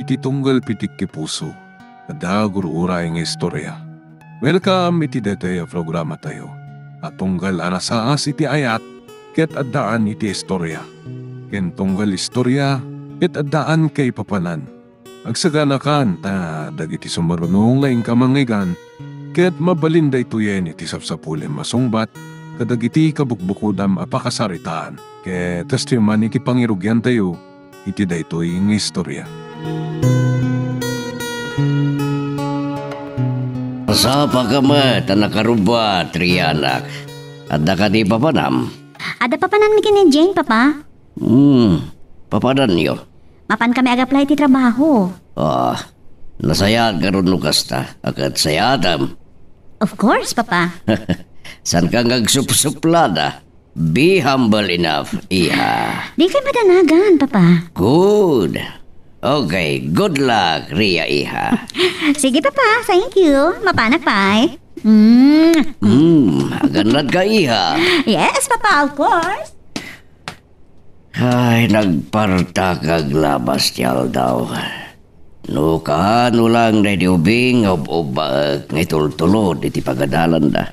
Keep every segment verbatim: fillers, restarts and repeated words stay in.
Ti tunggal pitik ti puso, adda gur-uray nga istorya. Welcome iti daytoy a programatayo a tunggal a nasaas iti ayat ket addaan iti istorya, ken tunggal istorya ket addaan kaipapanan. Agsaganakan ta dagiti sumaruno nga inka mangngeggan ket mabalin daytoyen iti sapsapulem a sungbat kadagiti kabukbukodam a pakasaritaan. Ket kastoy man iti pangirugiantayo iti daytoy nga istorya. Sapaka met a nakarubbuat, Rianak. Adda kadi papanam? Adda papananmi ken ni Jane, Papa. Hmm, papananyo? Mapan kami ag-apply iti trabaho. Ah, nasayaat ngarud no kasta. A ket sayatem. Of course, Papa. Saanka nga agsupsuplada? Be humble enough, iha. Dikay madanagan, Papa. Good. Okay, good luck, Ria, iha. Sige, Papa. Thank you. Mapanak pay. Mm. Hmm, agannadka, iha. Yes, Papa, of course. Ay, nagpartak aglabas ti aldaw. No kaano lang daydi ubing nga ub-ubbaek nga itultulod iti pagadalanda,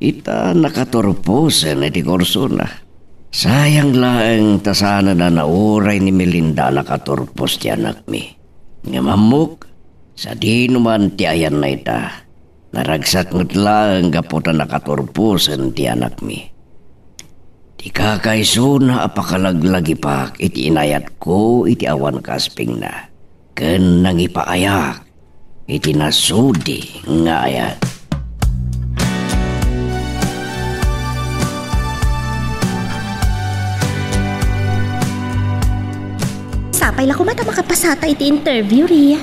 ita nakaturposen iti kursona. Sayang laeng ta saanen a nauray ni Melinda a nakaturpos ti anakmi. Ngem ammok, sadino man ti ayanna ita, naragsak met laeng gapu ta nakaturposen ti anakmi. Ti kakaisuna a pakalaglagipak iti inayatko iti awan kaspingna, ken nangipaayak iti nasudi nga ayat. Sapay la koma ta makapasata iti interview, Ria.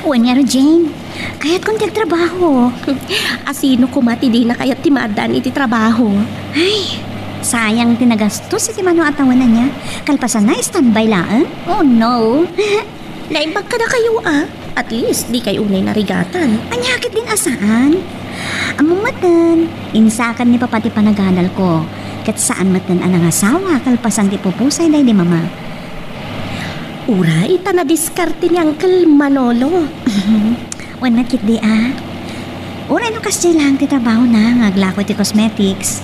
Wen ngarud, Jane. Kayatkon ti agtrabaho. Asino koma ti dina kayat ti maaddaan iti trabaho? Ay, sayang ti nagastos iti mano a tawen ania. Kalpasanna, standby laeng. Oh, no. Naimbag kadakayo, a. At least, dikay unay narigatan. Ania ket din a saan? Ammom metten, insakan ni Papa ti panagadalko. Ket saan metten a nangasawa kalpasan ti pupusay daydi Mama. Uray ta nadiskarte ni Uncle Manolo. Wen met ketdi a. Uray no kasdiay laeng ti trabahona nga aglako iti cosmetics.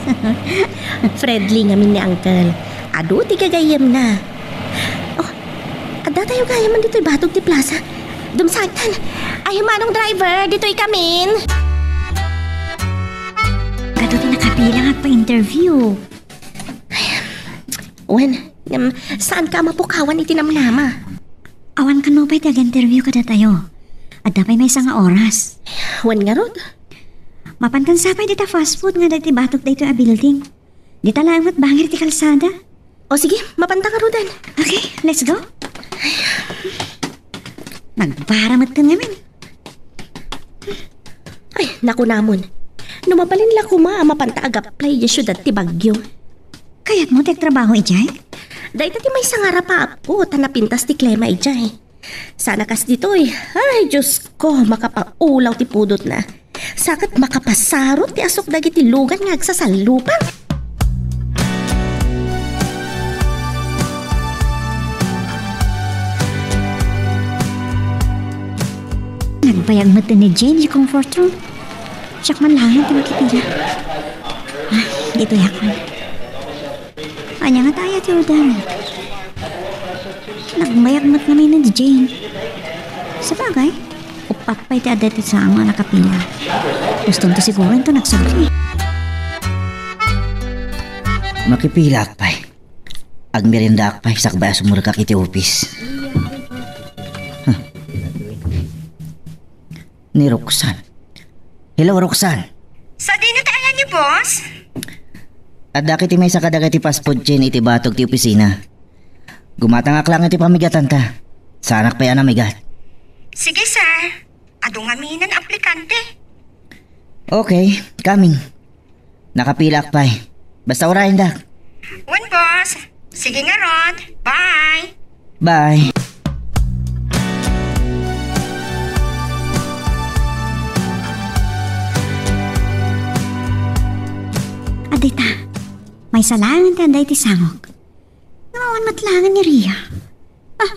Friendly ngamin ni Uncle. Adu ti gagayyemna. Oh, addatayo gayamen ditoy batog ti plaza. Dumsagtan. Ay, manong driver, ditoy kamin. Adu ti nakapila nga agpa-interview. Wen, ngem, saanka a mapukawan iti namnama? Awan kano pay ti ag-interview kadatayo. Adda pay maysa nga oras. Wen ngarud? Mapantan sapay dita fast food nga dagiti batog daytoy a building. Dita laeng met bangir ti kalsada. O sige, mapanta ngaruden. Okay, let's go. Nagbara met ken ngamin. Ay, nakunamon. No mabalin la koma a mapanta ag-apply idiay siudad ti Baguio. Kayatmo ti agtrabaho idiay? Dayta ti maysa nga rapaapko ta napintas ti klima idiay. Saan a kas ditoy. Ay, Diosko, makapaulaw ti pudotna. Sa ket makapasarot ti asuk dagiti lugan nga agsasalupang. Nagbayag met ni Jane iti comfort room. Siak man laeng ti makipila. Ay, ditoyak man. Ania ngata aya ti order? Nagmayag met ngamin ni Jane. Sabagay, uppat pay ti adda ti sango a nakapila. Gustonto siguro inton nagsubli. Makipilaak pay. Agmeriendaak pay sakbay a sumrekak iti opis. Huh. Ni Roxanne. Hello, Roxanne. Sadino ti ayanyo, boss? Addak iti maysa kadagiti fast food chain iti batog ti opisina. Gumatangak laeng iti pamigatanta. Saanak pay a namigat. Sige, sir. Adu ngamin aplikante. Okay, coming. Nakapilaak pay. Basta urayendak. Wen, boss. Sige ngarud. Bye. Bye. Adita, maysa laeng ti adda iti sangok. Nga awan met laeng ni Ria. Ah,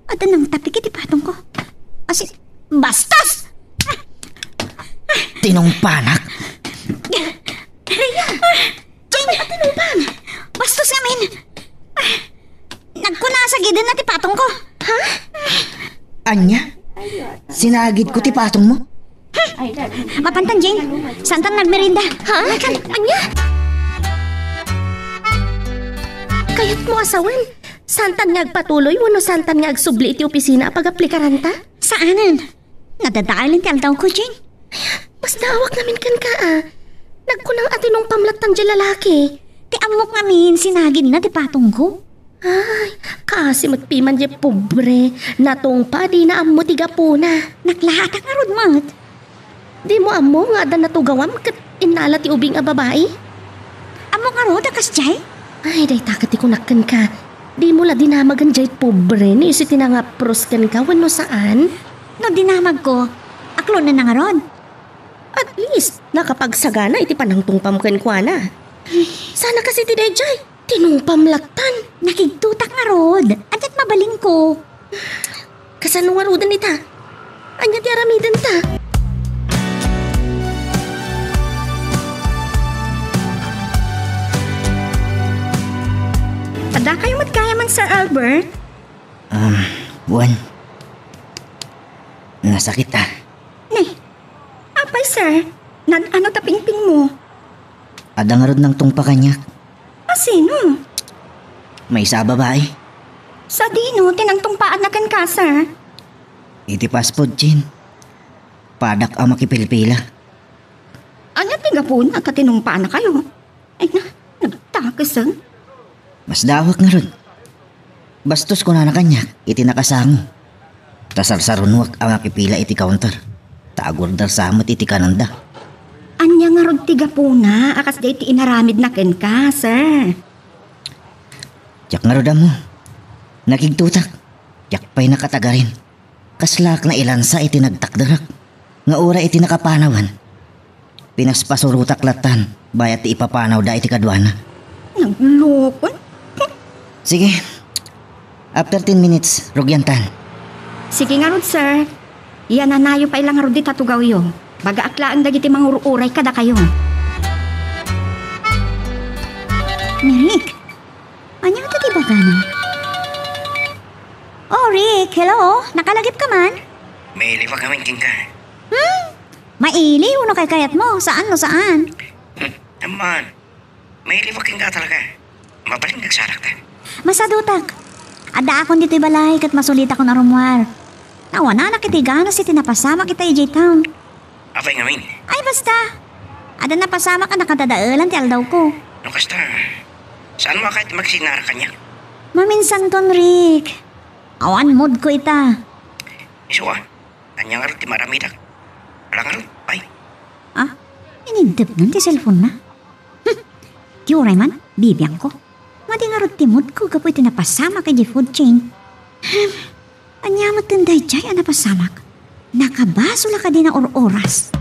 Adda nangtapik iti patongko. Asi, bastos! Tinungpanak. Jane, tinungpan! Bastos ngamin! Nagkuna a sagidenna ti patongko. Ha? Ania? Sinagidko ti patongmo? Mapantan, Jane. Saantan nga agmerienda. Ha? Ania? Kayatmo a sawen? Saantan nga agpatuloy wenno saantan nga agsubli iti opisina a pagaplikaranta? Saanen. Nadadaelen ti aldawko, Jane. Masdaawak ngamin kenka, a. Nagkunam a tinungpam lattan diay lalaki. Ti ammok ngamin, sinagidna ti patongko. Ay, kaasi met piman diay pobre. Natungpa, dina ammo ti gapuna. Naklaatak ngarud met. Dimo ammo nga adda natugawam ket innala ti ubing a babai? Ammok ngarud a kasdiay? Ay, dayta ket ti kunak kenka. Dimo la dinamagen diay pobre no isu ti nangapros kenka wenno saan? No dinamagko, aklonnenna ngarud? At least, nakapagsagana iti panangtungpam kenkuana. Sana kas iti daydiay, tinungpam lattan. Nakigtotak ngarud. Aniat mabalinko? Kasano ngaruden ita? Ania ti aramidenta? Addakayo met gayam, Sir Albert? Um, wen. Nasakit, a. Ne, apay, sir? Naan-ano ta pingpingmo? Adda ngarud nangtungpa kaniak. A sino? Maysa a babai. Sadino ti nangtungpaanna kenka, sir? Iti fast food chain. Padak a makipilpila. Ania ti gapuna ta tinungpaannakayo? Ay na, nagtakesen. Masdaawak ngarud. Bastos kunana kaniak iti nakasango. Ta sarsarunoak a makipila iti counter. Ta agorder sa met iti kanenda. Ania ngarud ti gapuna a kasdiay ti inaramidna kenka, sir? Diak ngarud ammo. Nakigtotak. Diak pay nakatagarin. Kaslaak nailansa iti nagtakderak, nga uray iti nakapanawan, pinaspasurotak lattan bayat ti ipapanawda iti kaduana. Nagloko. Sige. After ten minutes, rugiantan. Sige ngarud, sir. Yananayo pay la ngarud dita tugawyo. Bagaak laeng dagiti mangur-uray kadakayo. Mirik, ania ti bagana? Oh, Rick, hello? Nakalagipka man? Mailiwak amin kenka. Hmm? Mailiw no kaykayatmo, saan no saan? Hmm, amman. Mailiwak kenka talaga. Mabalin nga agsarakta. Masadutak. Addaakon ditoy balay ket masulitakon a rummuar. Nawananak iti ganas iti napasamak ita idiay town. Apay ngamin? Ay, basta. Adda napasamak a nakadadaelan ti aldawko. No kasta, saanmo a kayat ti magsinarak kaniak? Maminsanton, Rick. Awan moodko ita. Isu a, ania ngarud ti maaramidak? Ala ngarud, ay. Ah, inintepna ti cellphone-na. Hmm. Ti uray man, bibiangko. Madi ngarud ti moodko gapu iti napasamak idiay food chain. Hmm. Ania met daydiay a napasamak? Nakabasol a kadi naur-oras?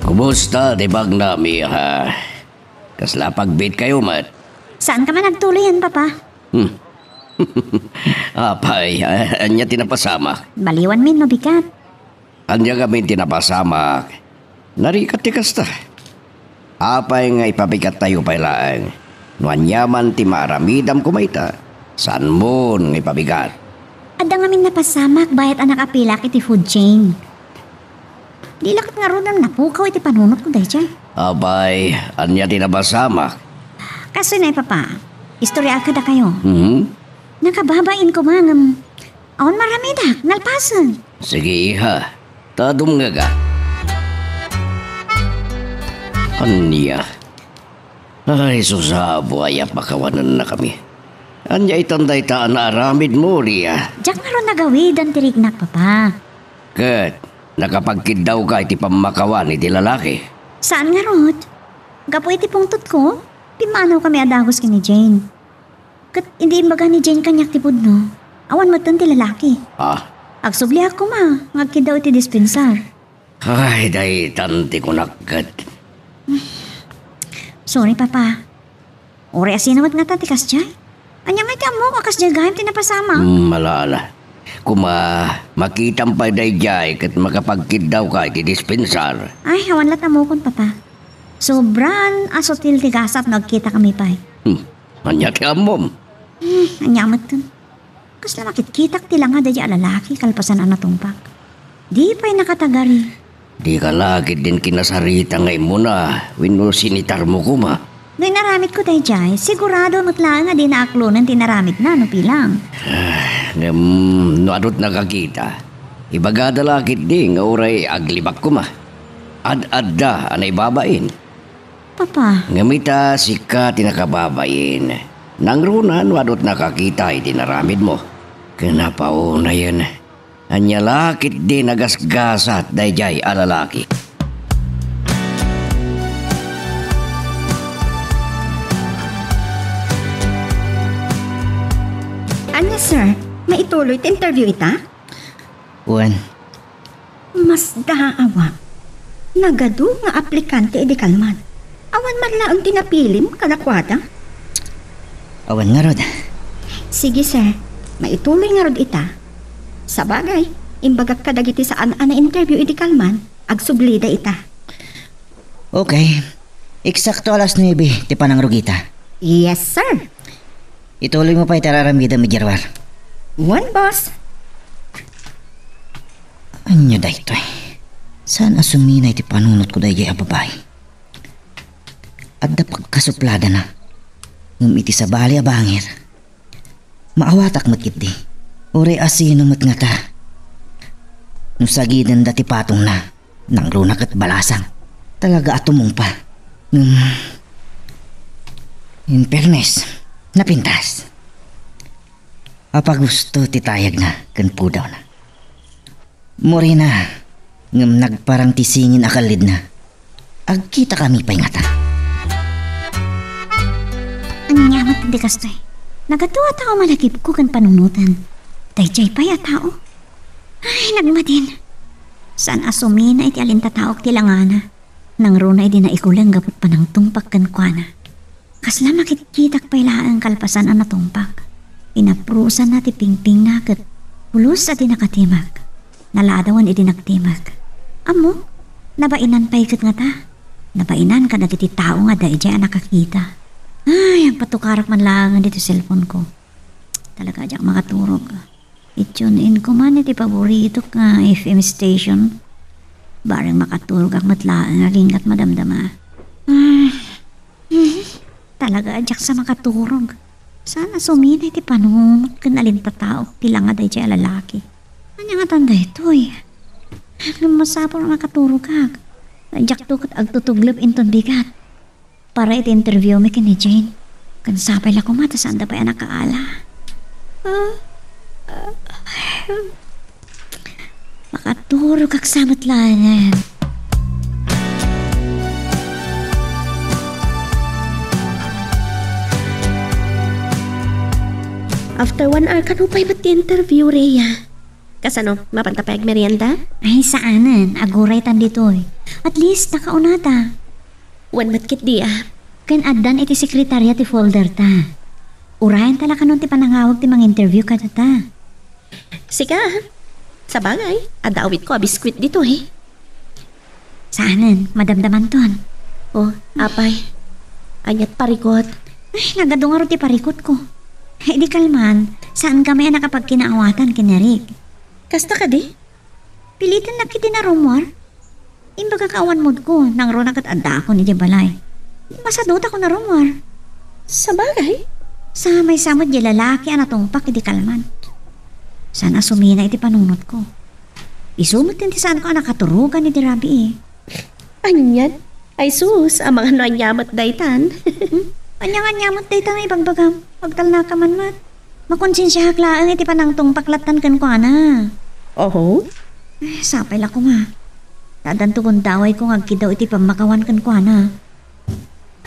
Kumusta ti bagna, Mia? Kasla pagbiitkayo met? Saanka man agtuloyen, Papa? Hmm. Apay, a-, ania ti napasamak? Baliwanmin no bigat. Ania ngamin ti napasamak? Narigat ti kasta. Apay nga ipabigattayo pay laeng? No ania man ti maaramidam koma ita, saanmon nga ipabigat. Adda ngamin napasamak bayat a nakapilak iti food chain. Di la ket ngaruden napukaw iti panunotko daydiay. Apay, ania ti napasamak? Kastoy, Papa, istoryaak kadakayo. Mhm. Nakababain koma ngem awan maaramidak, nalpasen. Sige, iha. Ta dumngegak. Ania? Ay, sus a buay a pakawanennakami. Ania itan dayta a naaramidmo, Ria? Diak ngarud nagawidan ti riknak, Papa. Ket nakapagkiddawka iti pammakawan iti lalaki? Saan ngarud. Gapu iti pungtotko, pimmanawkami a dagus ken ni Jane. Ket idi imbaga ni Jane kaniak ti pudno, awan metten ti lalaki. Ah. Agsubliak koma nga agkiddaw iti dispensar. Ay, daytan ti kunak ket. Sorry, Papa. Uray asino met ngata ti kasdiay? Ania ngay ti ammok a kasdiay gayam ti napasamak? Hmm, ala, ala. Kuma, makitam pay daydiay ket makapagkiddawka iti dispensar. Ay, awan la't ammokon, Papa. Sobran a sutil ti gasat no agkitakami pay. Hmm, ania ti ammom? Hmm, ania metten? Kasla makitkitak ti langa daydiay a lalaki kalpasan a natungpak. Di pay nakatagari. Dika la ketdin kinasarita nga immuna wenno sinitarmo koma? No inaramidko daydiay, sigurado met laeng a dina aklonen ti inaramidna no bilang. Ah, ngem no adutnaka kita, ibagada la ketdi nga uray aglibak koma. Ad-adda a naibabain. Papa. Ngem ita, sika ti nakababain. Nangruna no adutnaka kita iti inaramidmo. Ken napauna yen, ania la ketdi nagasgasat daydiay a lalaki? Ania, sir? Maituloy ti interview ita? Wen. Masdaawa. Nagadu nga aplikante idi kalman. Awan man laeng ti napilim kadakuada? Awan ngarud. Sige, sir. Maituloy ngarud ita. Sabagay, imbagak kadagiti saan a na-interview idi kalman, agsublida ita. Okay. Eksakto alas nuebe ti panangrugita. Yes, sir. Ituloy mo pay ti ar-aramidem, Jerwar. Wen, boss. Ania daytoy? Saan a suminay ti panunotko daydiay a babai? Adda pagkasupladana. Ngem iti sabali a bangir, maawatak met ketdi. Uray asino met ngata? No sagidenda ti patongna, nangruna ket balasang. Talaga a tumungpa. Ngem, in fairness, napintas. Apagusto ti tayagna ken pudawna. Morena, ngem nagparang ti singin a kallidna. Agkitakami pay ngata. Ania met ti kastoy? Nagadu a tao malagipko ken panunoten. Daydiay pay a tao? Ay, nagmadin. Saan a sumina iti alintataok ti langana. Nangruna idi naikuleng gapu ti panangtungpak kenkuana. Kasla makitkitak pay laeng kalpasan a natungpak. Inaprusanna ti pingpingna ket pulos a di nakatimag. Naladawen idi nagtimag. Ammok, nabainan pay ket ngata. Nabainan kadagiti tao nga daydiay a nakakita. Ay, agpatukarak man laengen ditoy cellphone-ko. Talaga a diak makaturog. I-tune in ko man iti paboritok nga F M station. Bareng makaturogak met laeng agingga ti madamdama. Ay, mhm. Talaga a diak sa makaturog. Saan a sumina iti panunot ken alintataok ti langa daydiay a lalaki. Ania ngatan daytoy? Ngem masapul a makaturogak. Diakto ket agtutuglep inton bigat. Para iti interview mi ken ni Jane. Ken sapay la koma ta saanda pay a nakaala. Ah, ah, makaturogak sa met laengen. After one hour, kano pay met ti interview, Rhea? Kasano, mapanta pay agmerienda? Ay, saanen. Aguraytan ditoy. At least, nakaunata. Wen met ketdi a. Ken addan iti sekretarya ti folder ta. Urayenta la kanon ti panangawag ti manginterview kadata. Sika, a. Sabagay, adda awitko a biskuit ditoy. Saanen, madamdamanton. Oh, apay. Aniat parikot? Ay, nagadu ngarud ti parikotko. Idi kalman, saankami a nakapagkinaawatan ken ni Rick. Kasta kadi? Pilitennak iti narummuar. Imbagak a awan moodko, nangruna ket addaakon idiay balay. Masadutakon a rummuar. Sabagay. Sa maysa met diay lalaki a natungpak idi kalman. Saan a sumina iti panunotko. Isu met ti saanko a nakaturogan idi rabii. Anian? Ay sus, amangan no ania met daytan. Hmm? Ania nga ania met daytan nga ibagbagam? Agtalnaka man met. Makonsensiaak laeng iti panangtungpak lattan kenkuana. Oho? Eh, sapay la koma. Ta addanto gundawayko nga agkiddaw iti pammakawan kenkuana.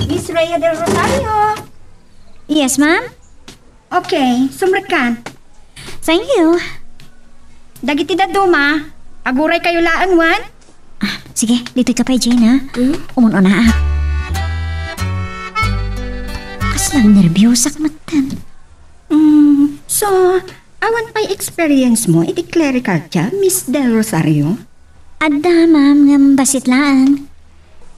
Miss Rhea del Rosario! Yes, ma'am? Okay, sumrekkan. Thank you. Dagiti dadduma, aguraykayo laeng wen? Ah, sige, ditoy ka pay, Jane, ha? Hmm? Umun-unaak. Agnerbiosak metten. Mm, so, awan pay experience mo iti clerical job, Miss Del Rosario? Adda, ma'am, ngem bassit laeng.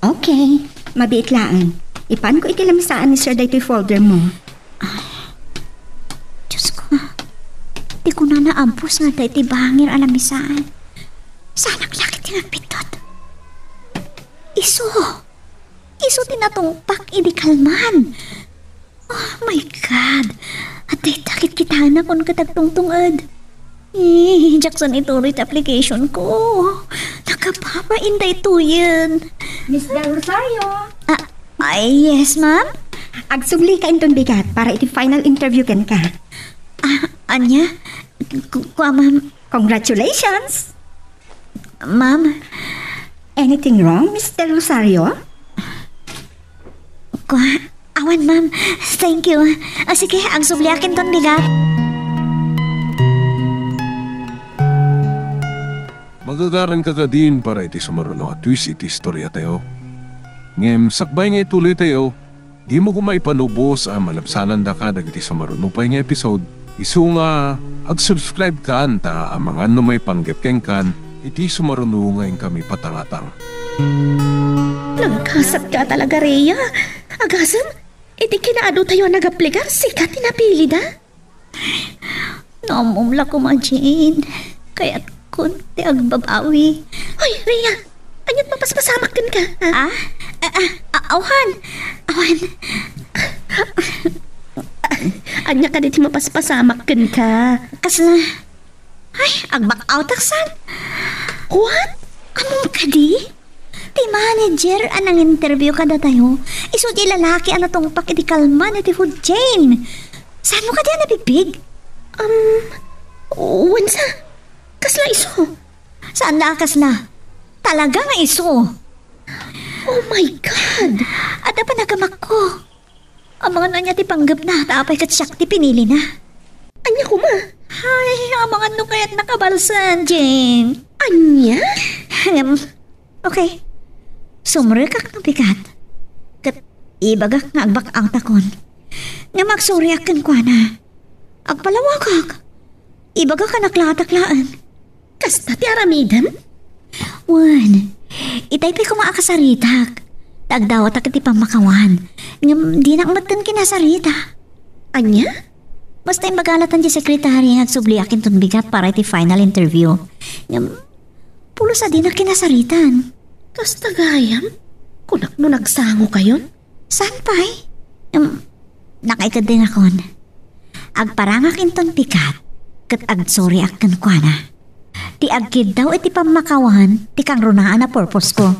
Okay, mabiit laeng. Ipanko iti lamisaan ni Sir daytoy folder mo. Ay, Diyos ko. Di ko na naabus nga daytoy bangir a lamisaan. Saanak la ket ti nagbiddut. Isu! Isu ti natungpak idi kalman. Oh my God! Adda ita ket kitaenakon ket agtungtunged. Eh, diaksan ituloy ti application ko. Nakababain daytoyen. Miss Del Rosario! Ah, ay, yes, ma'am? Agsubli ka inton bigat para iti final interview kenka. Ah, ania? Ku-, kua, ma'am. Congratulations! Ma'am? Anything wrong, Miss Del Rosario? Kua, awan, ma'am. Thank you. Ah, sige, agsubliak inton bigat. Magagaranka kadin para iti sumaruno a twist iti istoriatayo. Ngem sakbay nga ituloytayo, dimo koma ipanubos a malabsanandaka dagiti sumaruno pay nga episode, isu nga agsubscribe kan ta amangan no maipanggep kenkan iti sumaruno nga inkami patangatang. Nagkasatka talaga, Rhea. Agasem, iti kinaadotayo a nagaplikar, sika ti napilida? Naum-um la koma, Jane. Kayatkon ti agbabawi. Hoy, Rhea! Aniat mapaspasamak kenka, ha? Ah? Ah, ah, ah, awan. Awan. Ania kadi ti mapaspasamak kenka? Kasla. Ay, agbakautak san. What? Ammom kadi? Ti manager a nanginterview kadatayo, isu ti lalaki a natungpak iti kalman iti food chain. Saanmo kadi a nabigbig? Um, wen sa, kasla isu? Saan la a kasla? Talaga nga isu. Oh my God! Adda panagamakko. Amangan ania ti panggepna, ta apay ket siak ti pinilina. Ania koma? Ay, amangan no kayatna kabalsen, Jane. Ania? Ngem, okay. Sumrekak no bigat. Ket ibagak nga agbakautakon. Ngem agsoriak kenkuana. Agpalawagak. Ibagak a naklatak laeng. Kasta ti aramidem? Wen, itay pay koma a kasaritak. Ta agdawatak iti pammakawan. Ngem dinak metten kinasarita. Ania? Basta imbaga latta ti sekretary nga agsubliak inton bigat para iti final interview. Ngem, pulos a dinak kinasaritan. Kasta gayam? Kunak no nagsangokayon? Saan pay? Em, nakaikeddengakon. Agparangak inton bigat, ket agsoriak kenkuana. Ti agkiddaw iti pammakawan ti kangrunaan a purpose ko.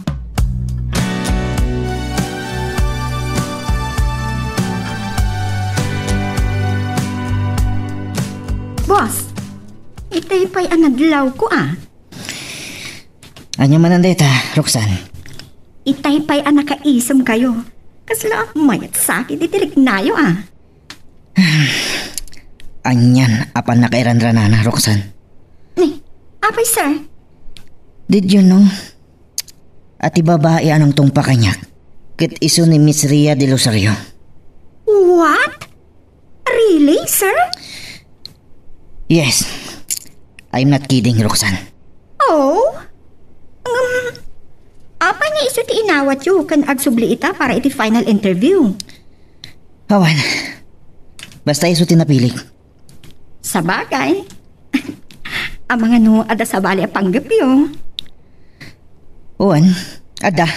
Boss, itay pay a nadlaw ko, ah. Ania manen dayta, Roxanne? Itay pay a nakaisemkayo. Kasla mayat sakit iti riknayo, ah. Anian a pannakairanranana, Roxanne? Ni, apay, sir? Did you know a ti babai a nangtungpak kaniak ket isu ni Miss Rhea de Losario? What? Really, sir? Yes. I'm not kidding, Roxanne. Oh? Um, apay nga isu ti inawatyo ken agsubli ita para iti final interview? Awan. Basta isu ti napilik. Sabagay. Amangan no adda sabali a panggepyo. Wen, adda.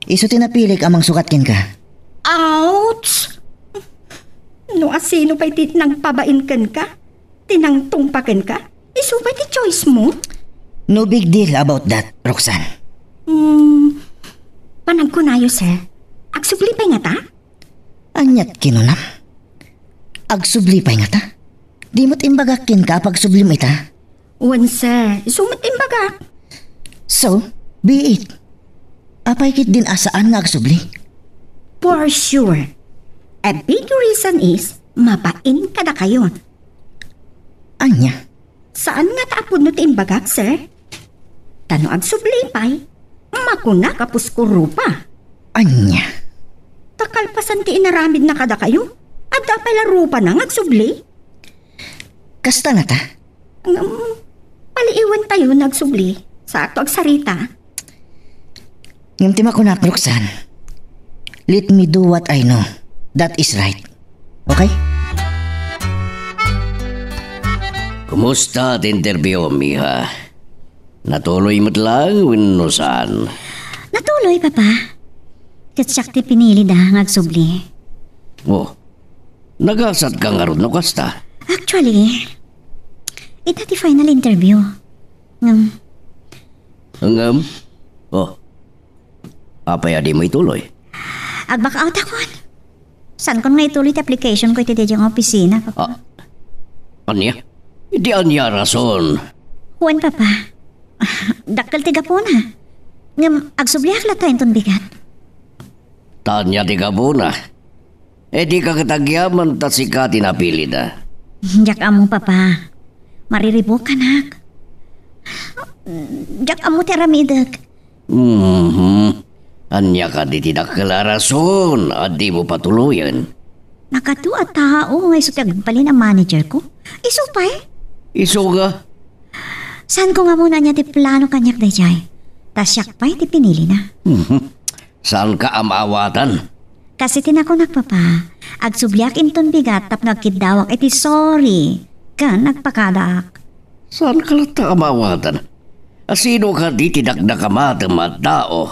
Isu ti napilik a mangsukat kenka. Ouch! No asino pay ti nangpabain kenka, ti nangtungpa kenka, isu pay ti choice mo? No big deal about that, Roxanne. Hmm, panagkunayo, sir. Agsubli pay ngata? Aniat kinunam? Agsubli pay ngata? Di met imbagak kenka a pagsublim ita? Wen, sir. Isu met imbagak. So, be it. Apay ketdin a saan nga agsubli? For sure. A big reason is mabain kadakayo. Ania? Saan ngata a pudno ti imbagak, sir? Ta no agsubli pay, makunak a pusko rupa. Ania? Kakalpasan ti inaramidna kadakayo, adda pay la rupana nga agsubli? Kasta ngata? Ngem, paliiwentayo nga agsubli. Saakto agsarita. Ngem ti makunak, Roxanne, let me do what I know. That is right. Okay? Kumusta ti interview, Miha? Natuloy met laeng wenno saan? Natuloy, Papa. Ket siak ti pinilida nga agsubli. Oh, nagasatka ngarud no kasta? Actually, ita ti final interview. Ngem, Ngem? Oh, apay a dimo ituloy? Ag-back out akon. Saankon nga ituloy ti application ko iti daydiay nga opisina, Papa. Ah, ania? Iti ania a rason? Wen, Papa. Dakkel ti gapuna. Ngem agsubliak latta inton bigat. Ta ania ti gapuna? E dika ket agyaman ta sika ti napilida. Diak ammo, Papa. Mariribuk, anak. Diak ammo ti aramidek. Mhm. Ania kadi ti dakkel a rason a dimo patuloyen? Nagadu a tao nga isu ti agbalin a manager ko. Isu pay? Isu nga? Saanko nga ammo no ania ti plano kaniak daydiay. Ta siak pay ti pinilina. Mhm. Saanka a maawatan? Kas iti nakunak, Papa, agsubliak inton bigat tapno agkiddawak iti sorry ken agpakadaak. Saanka latta a maawatan? A sino kadi ti dakdakamatem a tao?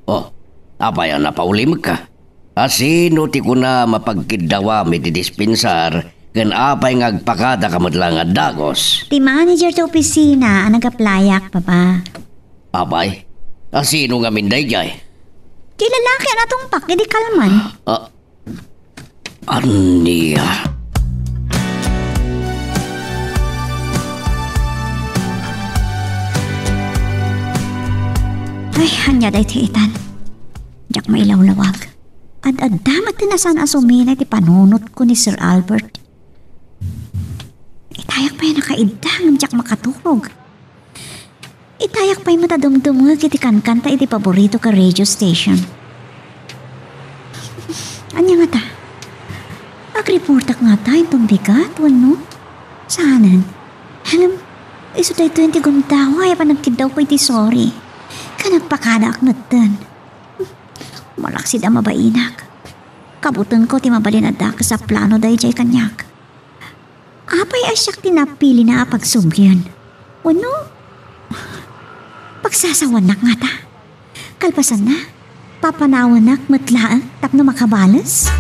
Oh, apay a napaulimka? A sino ti kuna mapagkiddawam iti dispensar ken apay nga agpakadaka met laeng a dagus? Ti manager ti opisina a nag-applyak, Papa. Apay, a sino ngamin daydiay? Ti lalaki a natungpak idi kalman. Ah, ania? Ay, ania daytoy itan? Diak mailawlawag. Ad-adda met ti nasaan a sumina iti panunotko ni Sir Albert. Itayak pay a nakaidda ngem diak makaturog. Itayak pay met a dumdumngeg iti kankanta iti paborito a radio station. Ania ngata? Agreportak ngata inton bigat wenno? Saanen. Ngem, isu daytoyen ti gundaway a panagkiddawko iti sorry. Ken agpakadaak metten. Malaksid a mabainak. Kabutenko ti mabalin a dakes a plano daydiay kaniak. Apay a siak ti napilina a pagsublien? Wenno, pagsasawanak ngata? Kalpasanna, papanawannak met laeng tapno makabales?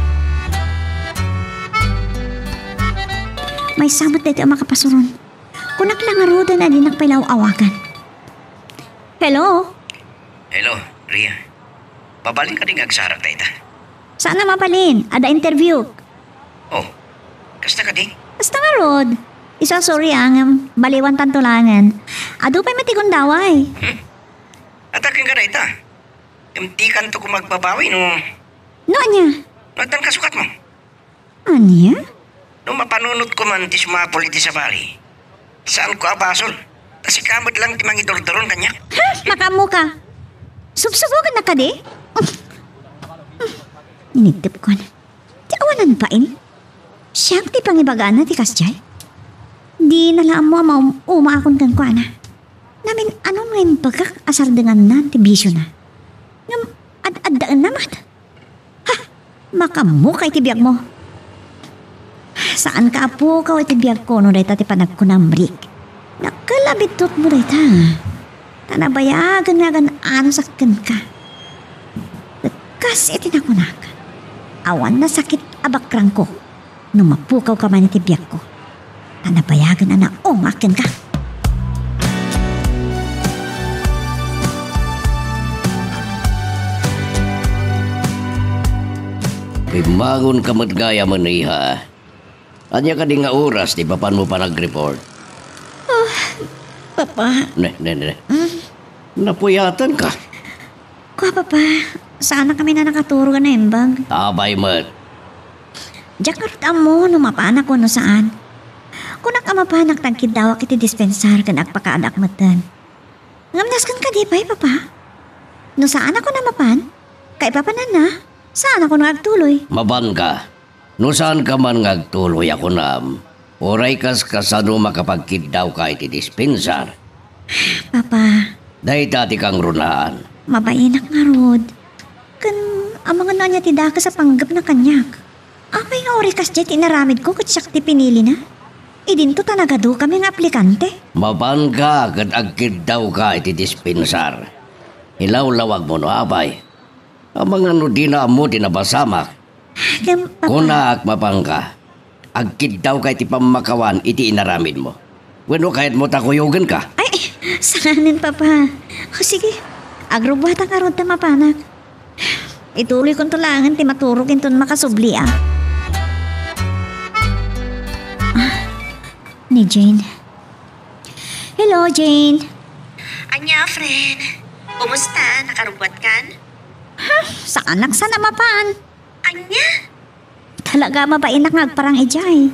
Maysa met daytoy a makapasuron. Kunak la ngaruden a dinak pay la aw-awagan. Hello? Hello, Ria. Mabalin kadi nga agsarak dayta? Saan a mabalin? Adda interview. Oh, kasta kadi? Kasta ngarud. Isu a sorry, ah, ngem baliwantanto laengen. Adu pay met ti gundaway. Hmm. Ataken ka dayta. Ngem dikanto koma agbabawi no. No ania? No addan kasukatmo. Ania? No mapanunotko man ti sumapul iti sabali, saanko a basol. Ta sika met laeng ti mangidurduron kaniak. Ha? Makaammoka? Subsubogennak kadi? Inigtepkon. Ti awanan bain? Siak ti pangibagaanna ti kasdiay? Dina la ammo a maum-umaakon kenkuana. Namin-anon nga imbagak a sardenganna ti bisiona. Ngem ad-addaenna met. Ha! Makaammoka iti biagmo. Saanka a pukaw iti biagko no dayta ti panagkunam, Rick. Dakkel a biddutmo dayta. Ta nabayagen nga agan-anusak kenka. Ket kas iti nakunak, awan nasakit a bakrangko no mapukawka man iti biagko. Ta nabayagen a naunga kenka. Bimmangonka met gayam, iha. Ania kadi nga oras ti mapanmo panagreport? Ah, Papa. Ne, ne, ne. Hmm? Napuyatanka. Kua, Papa, saanakami a nakaturog a naimbag. Apay met. Diak ngarud ammo no mapanak wenno saan. Kunak a mapanak ta agkiddawak iti dispensar ken agpakaadak metten. Ngem nasken kadi pay, Papa? No saanak a mapan? Kaipapananna, saan a kuno nga agtuloy? Mapanka. No saanka man nga agtuloy a kunam, uray kaskasano makapagkiddawka iti dispensar? Papa. Dayta ti kangrunaan. Mabainak ngarud. Ken amangan no ania ti dakes a panggepna kaniak. Apay nga uray kasdiay ti inaramidko ket siak ti pinilina? Idinto ta nagadukami nga aplikante. Mapanka ket agkiddawka iti dispensar. Ilawlawagmo no apay. Amangan no dina ammo ti napasamak. Ngem, Papa. Kunak, mapanka. Agkiddawka iti pammakawan iti inaramidmo. Wenno kayatmo ta kuyogenka? Ay, saanen, Papa. O, sige. Agrubbuatak ngarud ta mapanak. Ituloykonto laengen ti maturog inton makasubli, a. Ah, ni Jane. Hello, Jane. Ania, friend? Kumusta? Nakarubbuatkan? Ha? Saanak sa a mapan. Ania? Talaga, mabainak nga agparang idiay.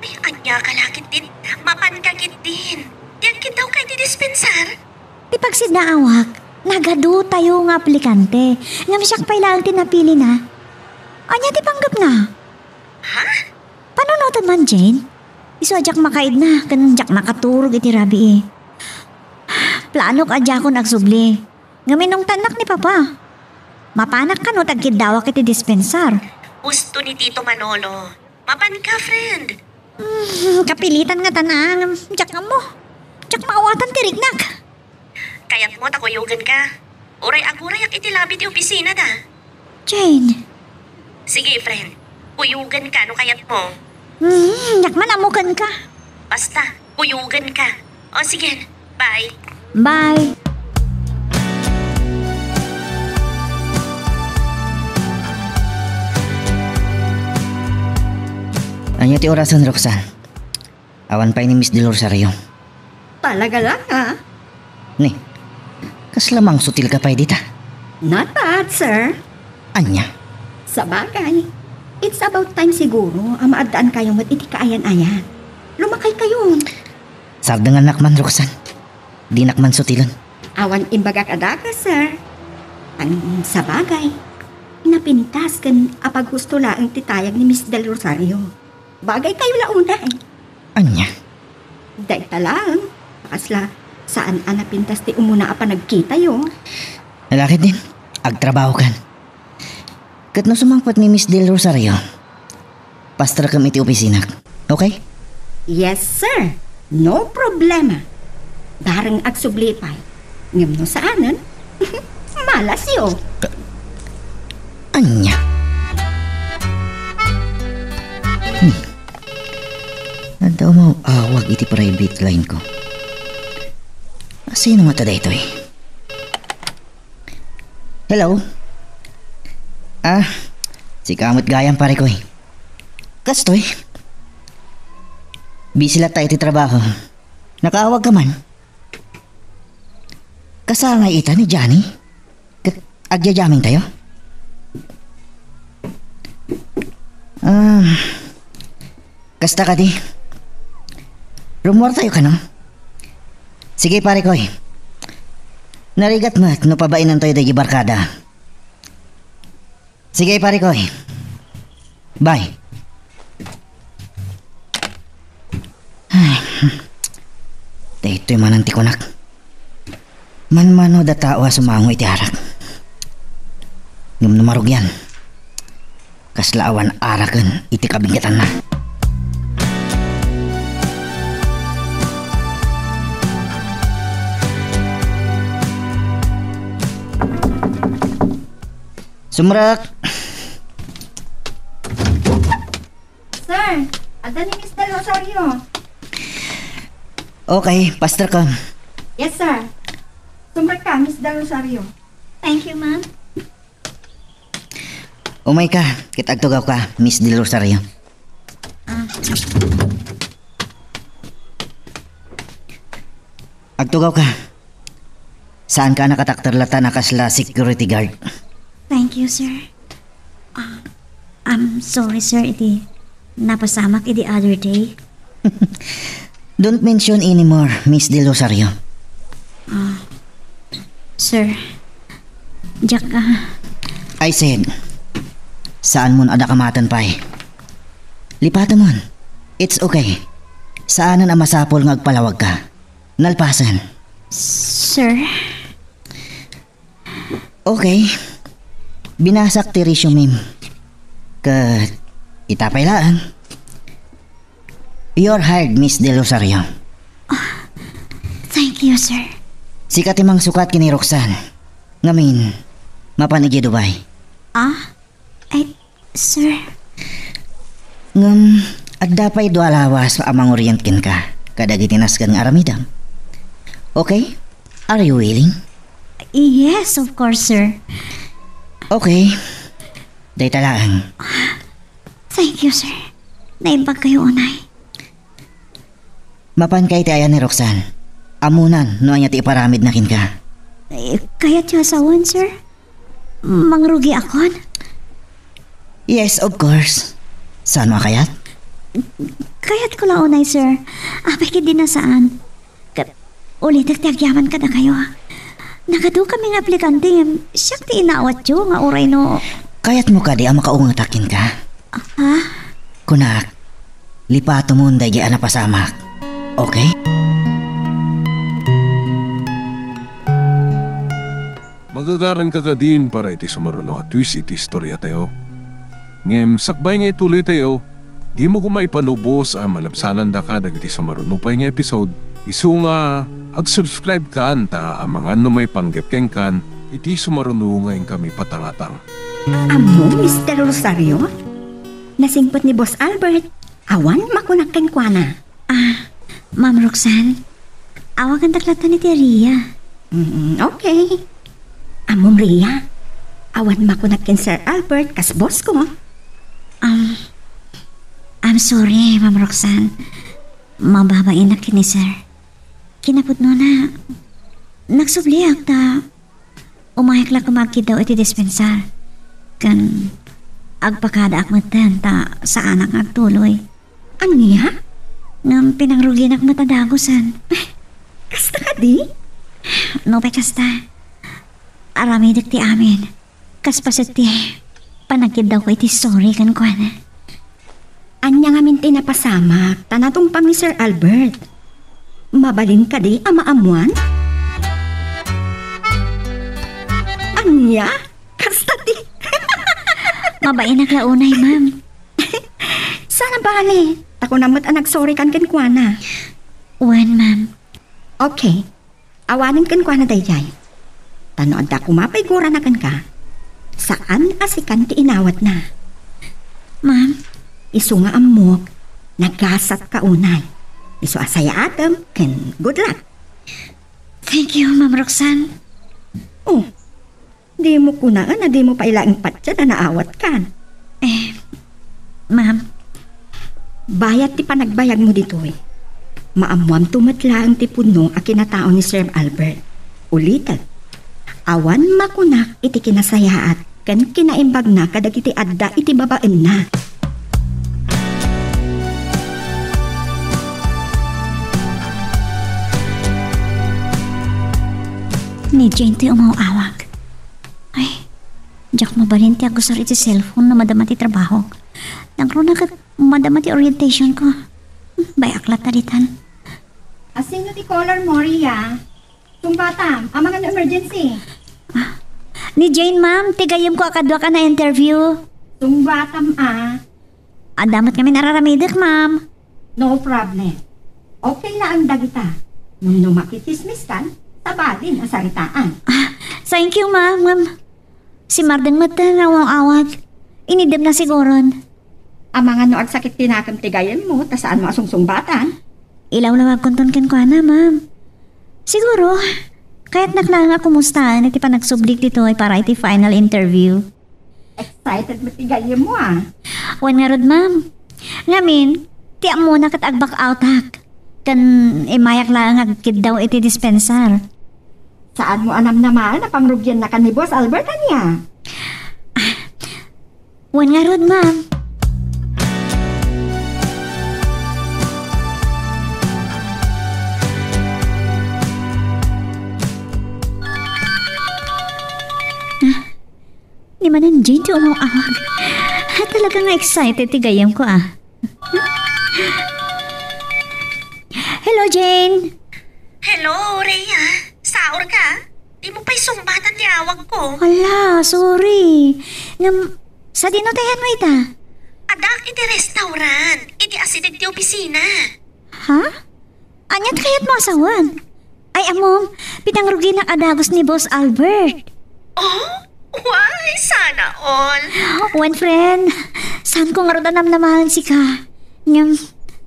Ay, ania ka la ketdin? Mapanka ketdin. Ti agkiddawka iti dispensar? Ti pagsidnaawak, nagadutayo nga aplikante. Ngem siak pay laeng ti napilina. Ania ti panggepna? Ha? Panunoten man, Jane. Isu a diak makaidna, ken diak makaturog iti rabii. Planok a diakon agsubli. Ngem inungtannak ni Papa. Mapanak kano ta agkiddawak iti dispensar? Husto ni Tito Manolo. Mapanka, friend. Hmm, kapilitan ngatan a, ngem diak ammo. Diak maawatan ti riknak. Kayatmo ta kuyogenka? Uray agurayak iti labi ti opisinada. Jane. Sige, friend. Kuyogenka no kayatmo. Hmm, diak man ammo kenka. Basta, kuyogenka. O sige, bye. Bye. Ania ti orasen, Roxanne? Awan pay ni Miss Del Rosario. Talaga lang, ah. Ni, kasla mangsutilka pay dita? Not bad, sir. Ania? Sabagay, it's about time siguro a maaddaankayo met iti kaayan-ayan. Lumakaykayo. Sardengannak man, Roxanne. Dinak man sutilen. Awan imbagak a dakes, sir. Ang sabagay, napintas ken apaghusto laeng ti tayag ni Miss Del Rosario. Bagaykayo la unay. Ania? Dayta laeng, kasla saan a napintas ti umuna a panagkitayo. Nalakid din, agtrabahokan. Ket no sumangpet ni Miss Del Rosario, pasterkem iti opisinak. Okay? Yes, sir. No problema. Bareng agsubli pay. Ngem no saanen, malasyo. Ka-, ania? Hmm. Adda umaw-awag iti private line ko. Asino ngata daytoy? Hello? Ah, sika met gayam, pare ko, eh. Kastoy? Busy latta iti trabaho. Nakaawag ka man? Kasangay ita ni Johnny? Ket agyayamingtayo? Ah, kasta kadi. Rummuartayo kano? Sige, pare ko, eh. Narigat met no pabainantayo daydi barkada. Sige, pare ko, eh. Bye. Ay, daytoy manen ti kunak. Manmano da tao a sumango iti arak. Ngem no marugian, kasla awan araken iti kabingkatanna. Sumrek! Sir, adda ni Miss Del Rosario. Okay, pasterka. Yes, sir. Sumrekka, Miss Del Rosario. Thank you, ma'am. Umayka, ket agtugawka, Miss Del Rosario. Ah. Agtugawka. Saanka a nakatakder latta a kasla security guard. Thank you, sir. Ah, I'm sorry, sir, iti napasamak idi other day. Don't mention anymore, Miss Del Rosario. Ah, sir, diak, ah, I said, saan mon a dakamaten pay. Lipatemon. It's okay. Saanen a masapul nga agpalawag ka. Nalpasen. Sir? Okay. Binasak ti resume-m. Ket ita pay laeng. You're hired, Miss Del Rosario. Thank you, sir. Sika ti mangsukat ken ni Roxanne. Ngamin, mapan idiay Dubai. Ah? Ay, sir. Ngem, adda pay dua a lawas a mangorient kenka kadagiti nasken nga aramidem. Okay? Are you willing? Yes, of course, sir. Okay. Dayta laeng. Thank you, sir. Naimbag kayo unay. Mapanka iti ayan ni Roxanne. Ammonan no ania ti iparamidna kenka. Eh, kayatyo a sawen, sir? Mangrugiakon? Yes, of course. Saan mo a kayat? Kayatko la unay, sir. Apay ket di na saan. Ket ulitek ti agyaman kadakayo. Nagadu kami nga aplikante ngem siak ti inawatyo nga uray no... Kayatmo kadi a makaungetak kenka? Ha? Kunak, lipatemon daydi a napasamak. Okay? Magagaranka kadin para iti sumaruno a twist iti istoriatayo. Ngem sakbay nga ituloytayo, dimo koma ipanubos a malabsanandaka dagiti sumaruno pay nga episode, isu nga ag-subscribe kan ta amangan no maipanggep kenkan iti sumaruno nga inkami patangatang. Ammo, Mister Rosario? Nasingpet ni Boss Albert. Awan makunak kenkuana. Ah, Ma'am Roxanne, awagandak latta ni ti Ria. Mm, okay. Ammom, Ria, awan makunak ken Sir Albert kas boss ko. Um, I'm sorry, Ma'am Roxanne. Mababainak ken ni Sir. Kinapudnona, nagsubliak ta umayak la koma agkiddaw iti dispensar. Ken agpakadaak metten ta saanak nga agtuloy. Ania? Ngem pinangruginak met a dagusen. Kasta kadi? Nupay kasta, aramidek ti amin. Kas paset ti panagkiddawko iti sorry kenkuana. Ania ngamin ti napasamak ta natungpang ni Sir Albert? Mabalin kadi a maammoan? Ania? Kasta ti... Mabainak la unay, ma'am. Saan a bale, ta kunam met a nagsorry kan kenkuana. Wen, ma'am. Okay. Awanen kenkuana daydiay. Ta no adda koma pay gurana kenka, saan a sikan ti inawatna. Ma'am? Isu nga ammok, nagasatka unay. Isu a sayaatem ken good luck. Thank you, Ma'am Roxanne. Oh, dimo kunaen a dimo pay laeng patien a naawatkan. Eh, ma'am. Bayat ti panagbayagmo ditoy, maammoamto met laeng ti pudno a kinatao ni Sir Albert. Ulitek, awan makunak iti kinasayaat ken kinaimbagna kadagiti adda iti babaenna. Ni Jane ti umaw-awag. Ay, diak mabalin ti agusar iti cellphone no madama ti trabahok. Nangruna ket madama ti orientation ko. Bay-ak latta ditan. Asino ti caller mo, Ria? Sungbatam, amangan no emergency. Ah, ni Jane, ma'am, ti gayyem ko a kaduak a na-interview. Sungbatam, ah. Adda met ngamin a raramidek, ma'am. No problem. Okay laeng dagita. Ngem no makichismiskan, sabali a saritaan. Ah, thank you, ma'am. Ngem, si Mardeng met nga aw-awag. Inidemna siguron. Amangan no agsakit ti nakem ti gayyemmo, ta saanmo a sungsungbatan. Ilawlawagkonton kenkuana, ma'am. Siguro, kayatnak laeng a kumustaen iti panagsublik ditoy para iti final interview. Excited met ti gayyemmo, ah. Wen ngarud, ma'am. Ngamin, ti ammona ket ag-back outak. Ken immayak laeng agkiddaw iti dispensar. Saanmo a namnamaen a pangrugiannakan ni Boss Albert, ania? Ah, wen ngarud, ma'am. Ah, Ni manen Jane ti umawag. Ah, talaga nga excited ti gayyemko, ah. Hello, Jane. Hello, Rhea. Saor ka? Di mo pay sungbatan ti awagko. Hala, sorry. Ngem, sadino ti ayanmo ita? Addaak iti restaurant, iti asideg ti opisina. Ha? Ania ti kayatmo a sawen? Ay, ammom, pinangruginak a dagus ni Boss Albert. Oh? Why, sana all? Wen, friend, saanko ngarud a namnamaen sika. Ngem,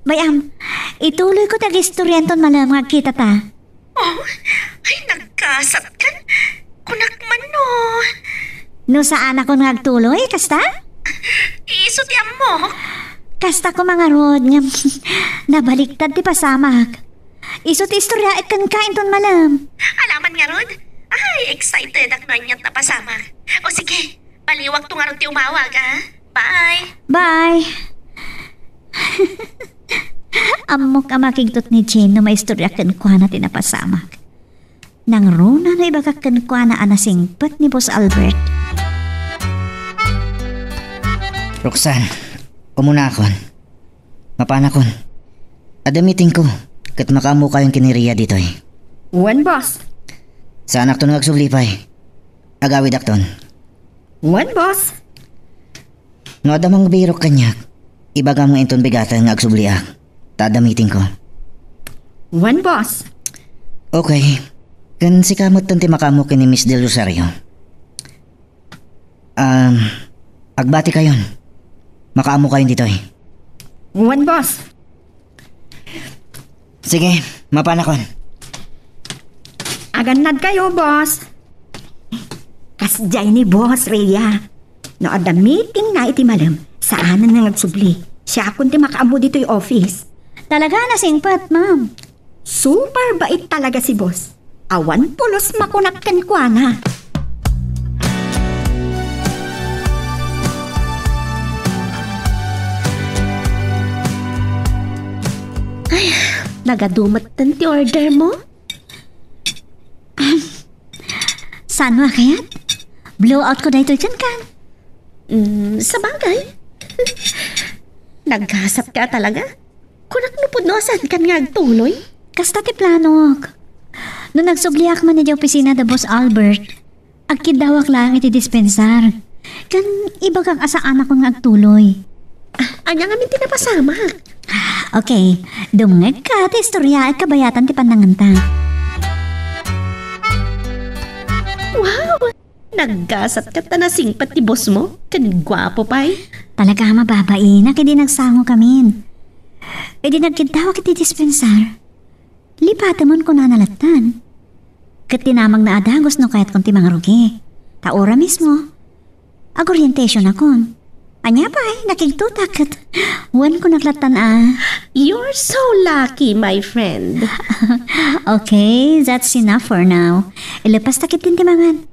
bay-am, ituloyko ti agistoriaenton malem nga agkitata. Oh, ay, naggasat kan. Kunak man no. No saanakon nga agtuloy, kasta? Isu ti ammok. Kasta koma ngarud, ngem nabaliktad ti pasamak. Isu ti istoryaek kenka inton malem. Alaman ngarud? Ay, excited ak no aniat napasamak. O sige, baliwakto ngarud ti umawag, ah. Bye. Bye. Ammok a makigtot ni Jane no maistorya kenkuana ti napasamak. Nangruna no ibagak kenkuana a nasingpet ni Boss Albert. Roxanne, umunakon. Mapanakon. Adda meetingko, ket makaammokayon ken ni Rhea ditoy. Wen, boss. Saanakton nga agsubli pay. Agawidakton. Wen, boss. No adda mangbirok kaniak, ibagam nga inton bigaten nga agsubliak, ta adda meetingko. Wen, boss. Okay. Ken sika metten ti makaammo ken ni Miss Del Rosario. Um, agbatikayon. Makaammokayon ditoy. Wen, boss. Sige, mapanakon. Agannadkayo, boss. Kasdiay ni boss, Rhea. No adda meetingna iti malem, saanen nga agsubli. Siakon ti makaammo ditoy office. Talaga a nasingpet, ma'am. Super bait talaga si boss. Awan pulos makunak kenkuana. Ay, nagadumetten ti order mo? Saan mo kayat? Blowout ko daytoy kenkan. Mm, sabagay. Naggasat ka talaga. Kunak no pudno a saankan nga agtuloy? Kasta ti planok. No nagsubliak man idiay opisina da Boss Albert, agkiddawak laeng iti dispensar. Ken ibagak a saanakon nga agtuloy. Ah, ania ngamin ti napasamak? Okay, dumngegka ti istoryaek kabayatan ti pannanganta. Wow! Naggasat ket ta nasingpet ti boss mo, ken guapo pay. Talaga a mababainak idi nagsangokamin. Idi nagkiddawak iti dispensar, lipatemon kunana lattan. Ket dinamagna a dagus no kayatkon ti mangrugi. Ta ura mismo, agorientationakon. Ania pay, nakigtotak ket wen kunak lattan a. You're so lucky, my friend. Okay, that's enough for now. Ilepas ta ketdin ti mangan.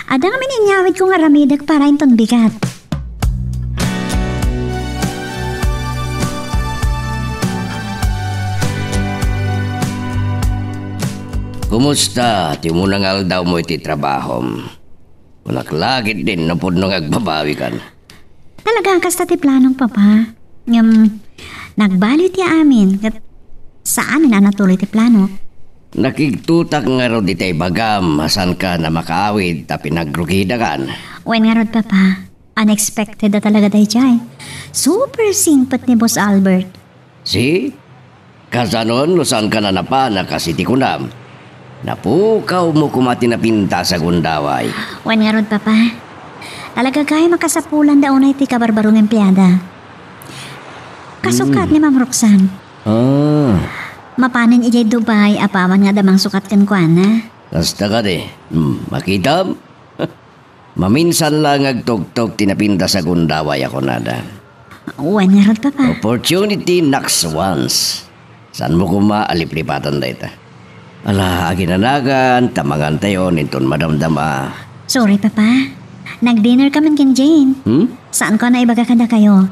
Adda ngamin inyawidko nga aramidek para inton bigat. Kumusta ti umuna nga aldawmo iti trabahom? Kunak la ketdin no pudno nga agbabawikan. Talaga a kasta ti planok, Papa. Ngem, nagbaliw ti amin, ket saanen a natuloy ti planok. Nakigtotak ngarud iti ibagam a saankan a makaawid ta pinagrugidakan. Wen ngarud, Papa. Unexpected a talaga daydiay. Super singpet ni Boss Albert. See? Kasano no saankan a napan a kas iti kunam? Napukawmo koma ti napintas a gundaway. Wen ngarud, Papa. Talaga gayam a kasapulanda unay ti kabarbarong empleada. Kasukat Hmm. ni Ma'am Roxanne. Ah. Mapanen idiay Dubai apaman nga adda mangsukat kenkuana. Kasta kadi. Hmm, makitam? Maminsan la nga agtugtog ti napintas a gundaway a kunada. Wen ngarud, Papa. Opportunity knocks once. Saanmo koma a liplipatan dayta? Ala, aginanagan, ta mangantayon inton madamdama. Sorry, Papa. Nag-dinner kamin ken Jane. Hmm? Saanko a naibaga kadakayo.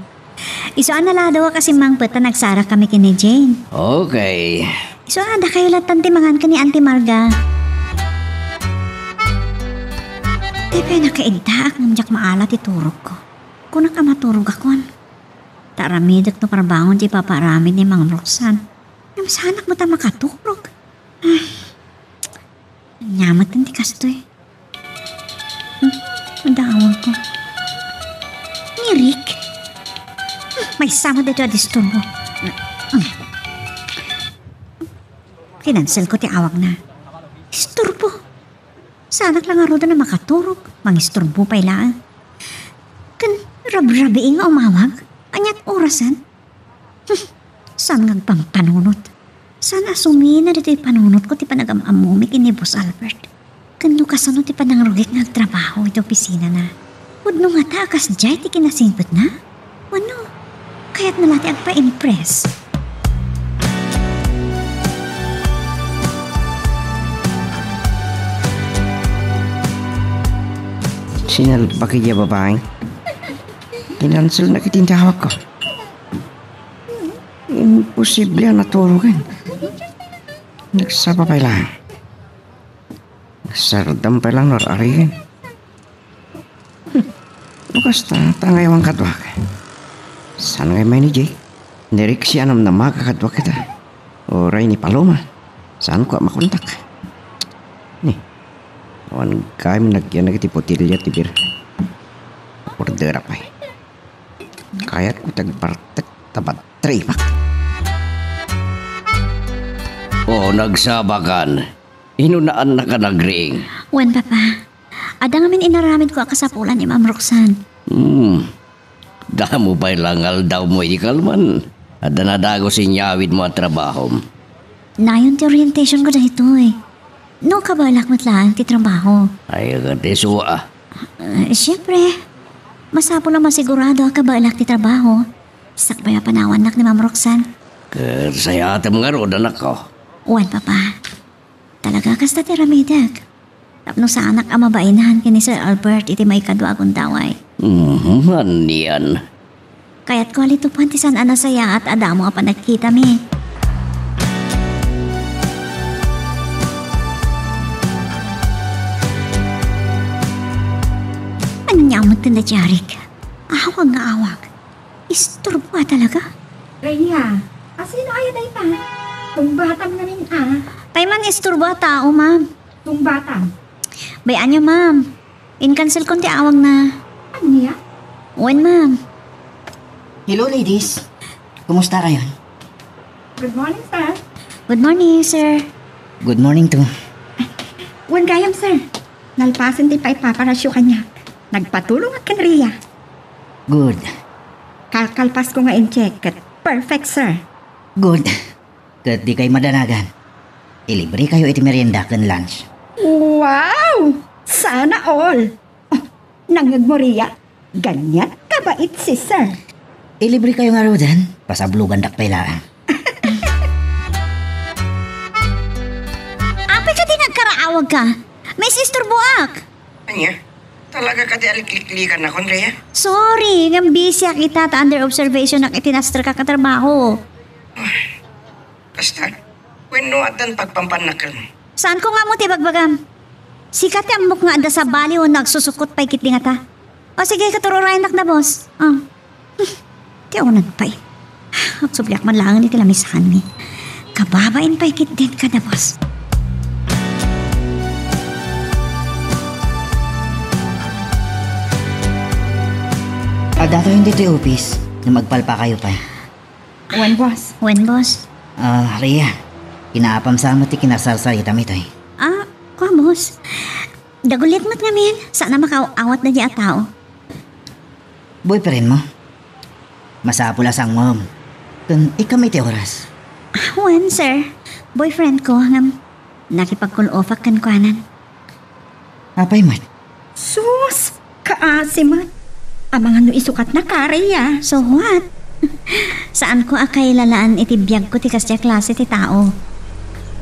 Isu a naladawak a simmangpet ta nagsarakami ken ni Jane. Okay. Isu a dakayo lattan ti mangan ken ni Auntie Marga. Ay, nakaiddaak ngem diak maala ti turogko. Kunak a maturogakon. Ta aramidek no parbangon ti ipapaaramid ni Ma'am Roxanne. Ngem saanak met a makaturog. Ay, ania met ti kastoy. Hmm, adda awagko. Ni Rick? Hmm, maysa met daytoy a disturbo. Hmm. Kinanselko ti awagna. Disturbo? Saanak la ngaruden a makaturog, mangisturbo pay laeng. Ken rabrabii nga umawag? Aniat orasen? Hmm, saan nga agpampanunot? Saan a sumina ditoy panunotko ti panagam-ammomi ken ni Boss Albert? Ken no kasano ti panangrugik nga agtrabaho iti opisinana? Pudno ngata a kasdiay ti kinasingpetna? Wenno, kayatna la ti agpa-impress? Sinalbag idiay babai. Kinanselna iti tindawagko. Imposible a naturogen. Nagsapa pay laeng. Nagsardam pay laeng no ar-arigen. Hmm. No kasta, tangaywan kaduak. Saan ngay manen ni Jake? Ni Rick siya a namnamaga kaduak ita. Uray ni Paloma. Saanko a makontak? Ni, awan gayam nagyan iti botilya ti beer. Orderak pay. Kayatko ti agbartek ta bad trip. O, nagsabakan. Inunaannak a nagriing. Wen, Papa. Adda ngamin inaramidko a kasapulan ni Ma'am Roxanne. Hmm. Damo pay la nga aldawmo iti kalman. Adda nadagus inyawidmo a trabahom. Nayon ti orientationko daytoy. No, kabaelak met laeng ti trabaho. Ay, agad isu a. Eh, siyempre, masapul a masigurado a kabaelak ti trabaho. Sakbay a panawannak ni Ma'am Roxanne. Ket sayatem ngarud, anakko. Wen, Papa. Talaga, kasta ti aramidek. Tapno saanak a mabainan ken ni Sir Albert iti maikadua a gundaway. Mhm, anian? Kayatko a litopan ti saan a nasayaat a damo a panagkitami. Ania met ti nadiarik? Awag nga awag. Isturbo a talaga. Rhea, asino aya dayta? Tungbatam ngamin a. Tay man isturbo a tao, ma'am. Tungbatam. Bay-anyo, ma'am. Inkanselkon ti awagna. Ania? Wen, ma'am. Hello, ladies. Kumusta kayon? Good morning, sir. Good morning, sir. Good morning too. Wen gayam, sir. Nalpasen ti paipaparasyo kaniak. Nagpatulongak ken Rhea. Good. Kalkalpasko nga in-check ket perfect, sir. Good. Ket dikay madanagan. Ilibrekayo iti merienda ken lunch. Wow! Sana all! Oh, nangngegmo, Rhea? Ganiat kabait si sir. Ilibrekayo ngaruden, pasablogandak pay laeng. Apay kadi nga agkaraawagka? Maisisturboak. Ania? Talaga kadi a likliklikanakon, Rhea? Sorry, ngem busyak ita ta under observationak iti nasterka a trabaho. Kasta? Wenno addan pagpampannakem? Saanko nga ammo ti ibagbagam. Sika ti ammok nga adda sabali wenno agsusukot pay ketdi ngata. O sige, ket ur-urayennak da, boss. O. Ti awanan pay. Agsubliak man laeng iti lamisaanmi. Kababain pay ketdin kada, boss. Addatoyen ditoy office, ngem agpalpakayo pay. Wen, boss. Wen, boss. Ah, Rhea, kinaapam sa met ti kinasarsaritami toy. Ah, kua, boss. Daguliak met ngamin, saan a makaaw-awat daydi a tao. Boyfriend mo? Masapul a sangom. Ken ikam iti oras. Ah, wen, sir. Boyfriend ko, ngem nakipag-cool off-ak kenkuanan. Apay met? Sus! Kaasi met. Amangan no isukatna, Rhea. So what? Saanko a kailalaan iti biagko ti kasdiay a klase ti tao.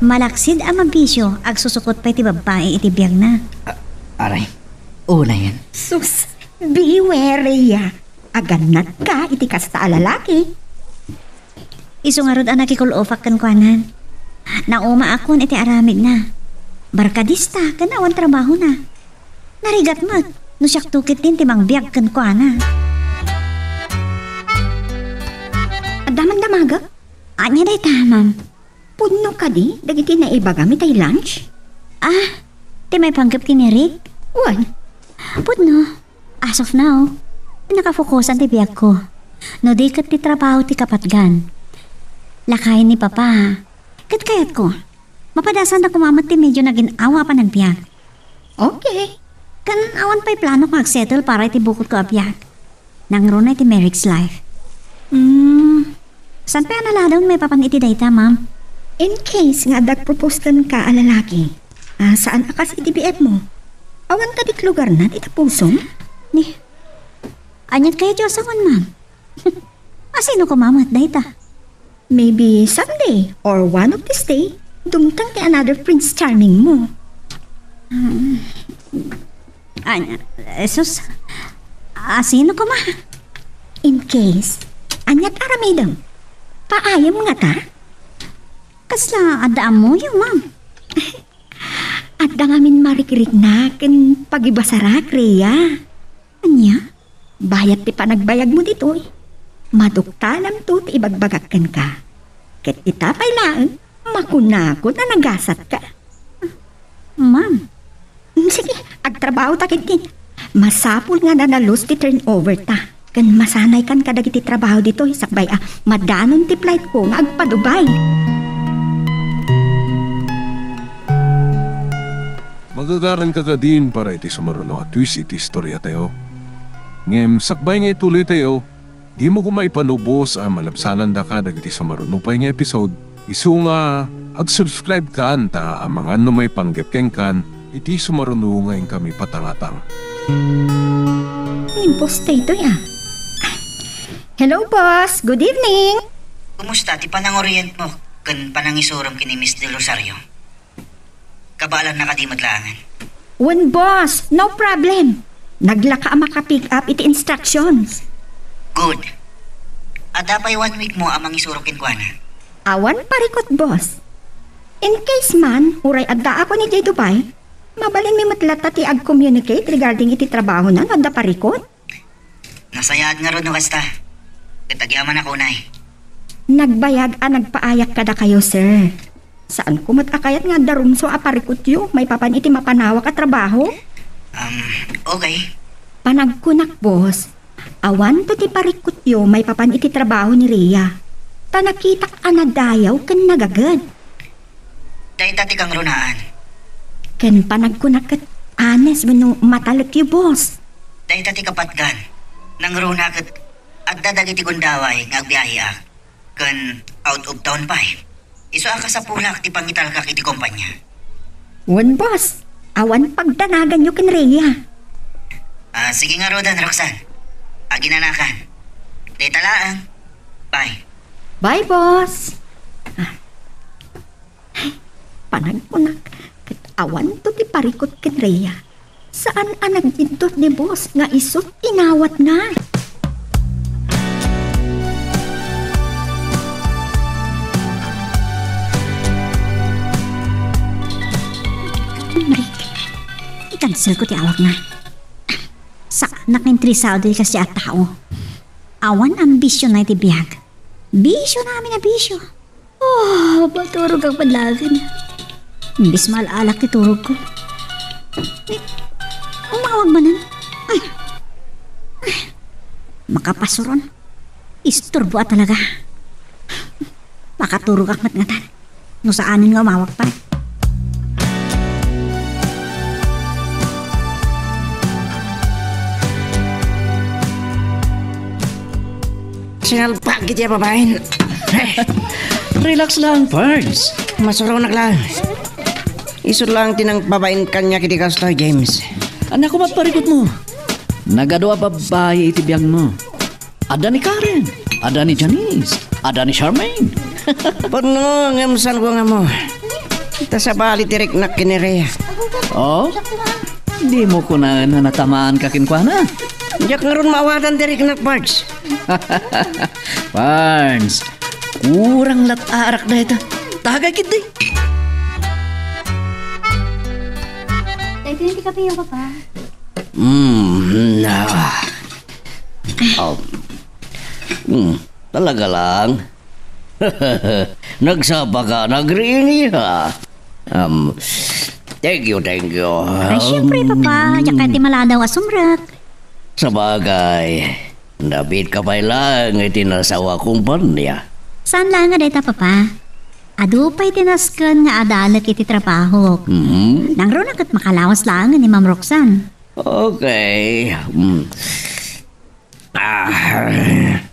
Malaksid a mabisio, agsusukot pay ti babbai iti biagna. A-, aray. Unayen. Sus! Beware, Rhea. Agannatka iti kasta a lalaki. Isu ngarud a naki-cool off-ak kenkuanan. Naumaakon iti aramidna. Barkadista ken awan trabahona. Narigat met no siakto ketdin ti mangbiag kenkuana. Adda man damagek? Ania dayta, ma'am? Pudno kadi dagiti naibagam itay lunch? Ah, ti maipanggep ken ni Rick? Wen. Pudno. As of now, nakafokusan ti biagko. No di ket ti trabaho ti kapatgan. Lakayen ni Papa. Ket kayatko, mapadasanna koma met ti medio nagin-awa a panagbiag. Okay. Ken awan pay plano nga agsettle para iti bukotko a biag. Nangruna iti Merrick's life. Hmm. Saan pay a naladaw maipapan iti dayta, ma'am? In case nga adda agpropose kenka a lalaki, ah, saan a kas iti B F mo? Awan kadi lugarna ti tapusom? Ni, aniat kayat ti asawan, ma'am? Asino koma met dayta? Maybe someday, or one of these day, dumteng ti another Prince Charming mo. Hmm. Ania, Jesus, asino koma? In case, aniat aramidem? Paayem ngata? Kasla adda ammoyo, ma'am? Adda ngamin marikriknak ken pagibasarak, Rhea. Ania? Bayat ti panagbayagmo ditoy, maduktalamto ti ibagbagak kenka. Ket ita pay laeng, makunakon a nagasatka. Ma'am. Sige, agtrabaho ta ketdin. Masapul nga nalus ti turnover ta. Ken masanaykan kadagiti trabaho ditoy sakbay a madanon ti flight ko nga agpa-Dubai. Magagaranka kadin para iti sumaruno a twist iti istoriatayo. Ngem sakbay nga ituloytayo, dimo koma ipanubos a malabsanandaka dagiti sumaruno pay nga episode. Isu nga, ag-subscribe kan ta amangan no maipanggep kenkan iti sumaruno nga inkami patangatang. Ni boss daytoy, ah. Hello, boss. Good evening. Kumusta ti panangorientmo ken panangisurom ken ni Miss Del Rosario? Kabaelanna kadi met laengen? Wen, boss. No problem. Naglaka a maka-pick up iti instructions. Good. Adda pay one week mo a mangisuro kenkuana? Awan parikut, boss. In case man, uray addaakon idiay Dubai, mabalinmi met latta ti ag-communicate regarding iti trabahona no adda parikut. Nasayaat ngarud no kasta. Ket agyamanak unay. Nagbayag a nagpaayak kadakayo, sir. Saanko met a kayat nga adda rumsua a parikutyo maipapan iti mapanawak a trabaho? Um, okay. Panagkunak, boss, awanto ti parikutyo maipapan iti trabaho ni Rhea. Ta nakitak a nadayaw ken nagaged. Dayta ti kangrunaan. Ken panagkunak ket honest wenno matalekyo, boss? Dayta ti kapatgan. Nangruna ket adda dagiti gundaway nga agbiaheak ken out of town pay. Isu a kasapulak ti pangitalkak iti kompanya. Wen, boss. Awan pagdanaganyo ken Rhea. Ah, sige ngaruden, Roxanne. Aginanakan. Dayta laeng. Bye. Bye, boss. Ah. Panagkunak, ket awanto ti parikut ken Rhea. Saan a nagbiddut ni boss nga isu ti inawatna. Rick, i-cancel ko ti awakna. Saanak nga interesado ti kasdiay a tao. Awan ambisionna iti biag. Bisio amin a bisio. Oh, maturogak man laeng. Imbes maal-alak ti turogko. Eh, umawag manen. Ay. Ay. Makapasuron. Isturbo a talaga. Makaturogak met ngatan. No saanen nga umawag pay. Sinalpak iti a babaen. Relax lang, Pards. Masuronak lang. Isu lang ti nangbabain kaniak iti kastoy, James. Ania koma ti parikutmo? Nagadu a babbai iti biagmo. Adda ni Karen, adda ni Janice, adda ni Charmaine. Pudno, ngem saanko nga ammo. Ta sabali ti riknak ken ni Rhea. Oh? Dimo kunaen a natamaanka kenkuana? Diak ngarud maawatan ti riknak, Pards. Pards, kurang lat-arak dayta. Tagay ketdi. Tay Sino ti kape, Papa? Mm, ah. Oh. Mm, talaga lang. Nagsapa ka, nagriing, ha? Um, thank you, thank you. Ay, siyempre, Papa. Um, diak kayat ti maladaw a sumrek. Sabagay, nabiit ka pay laeng iti nasawa kumpanya. Saan laeng a dayta, Papa? Adu pay ti nasken nga adalek iti trabahok. Mhm. Nangruna ket makalawas laeng ni Ma'am Roxanne. Okay. Mm. Ah.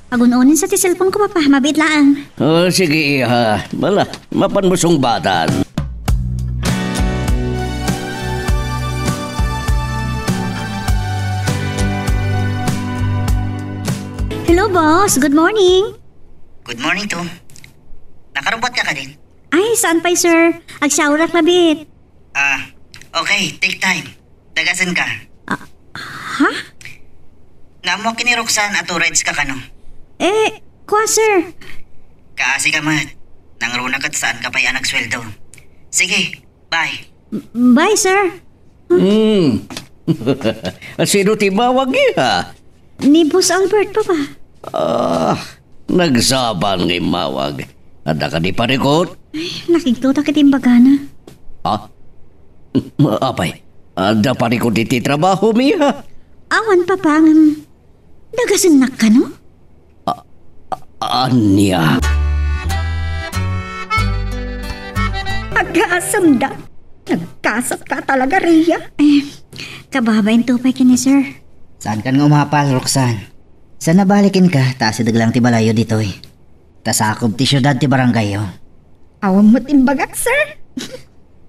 Pagun-onen sa ti cellphone ko, Papa. Mabiit laeng. Oh, sige, iha. Bala, mapanmo sungbatan. Hello, boss. Good morning. Good morning, too. Nakarubot ka kadin? Ay, saan pay, sir? Agsawrak labiit. Ah, okay. Take time. Dagasen ka. Ah, ha? Naammo ken ni Roxanne a two rides ka kano? Eh, kua, sir. Kaasi ka met. Nangruna ket saan ka pay a nagsweldo. Sige, bye. Bye, sir. Hmm. Sino ti mawag, iha? Ni Boss Albert, Papa. Ah, nagsapa nga immawag. Adda kadi parikut? Ay, nakigtotak iti imbagana. Ha? Apay, adda parikut iti trabaho, iha? Awan, Papa, ngem dagasennak kano? A-, a-, ania? Agasem da. Nagkasat ka talaga, Rhea. Eh, kababain to pay ken ni sir. Saan kan nga umapal, Roxanne? Saan a baliken ka, ta asideg lang ti balayyo ditoy. Ta sakob ti siudad ti barangayyo. Awan met imbagak, sir.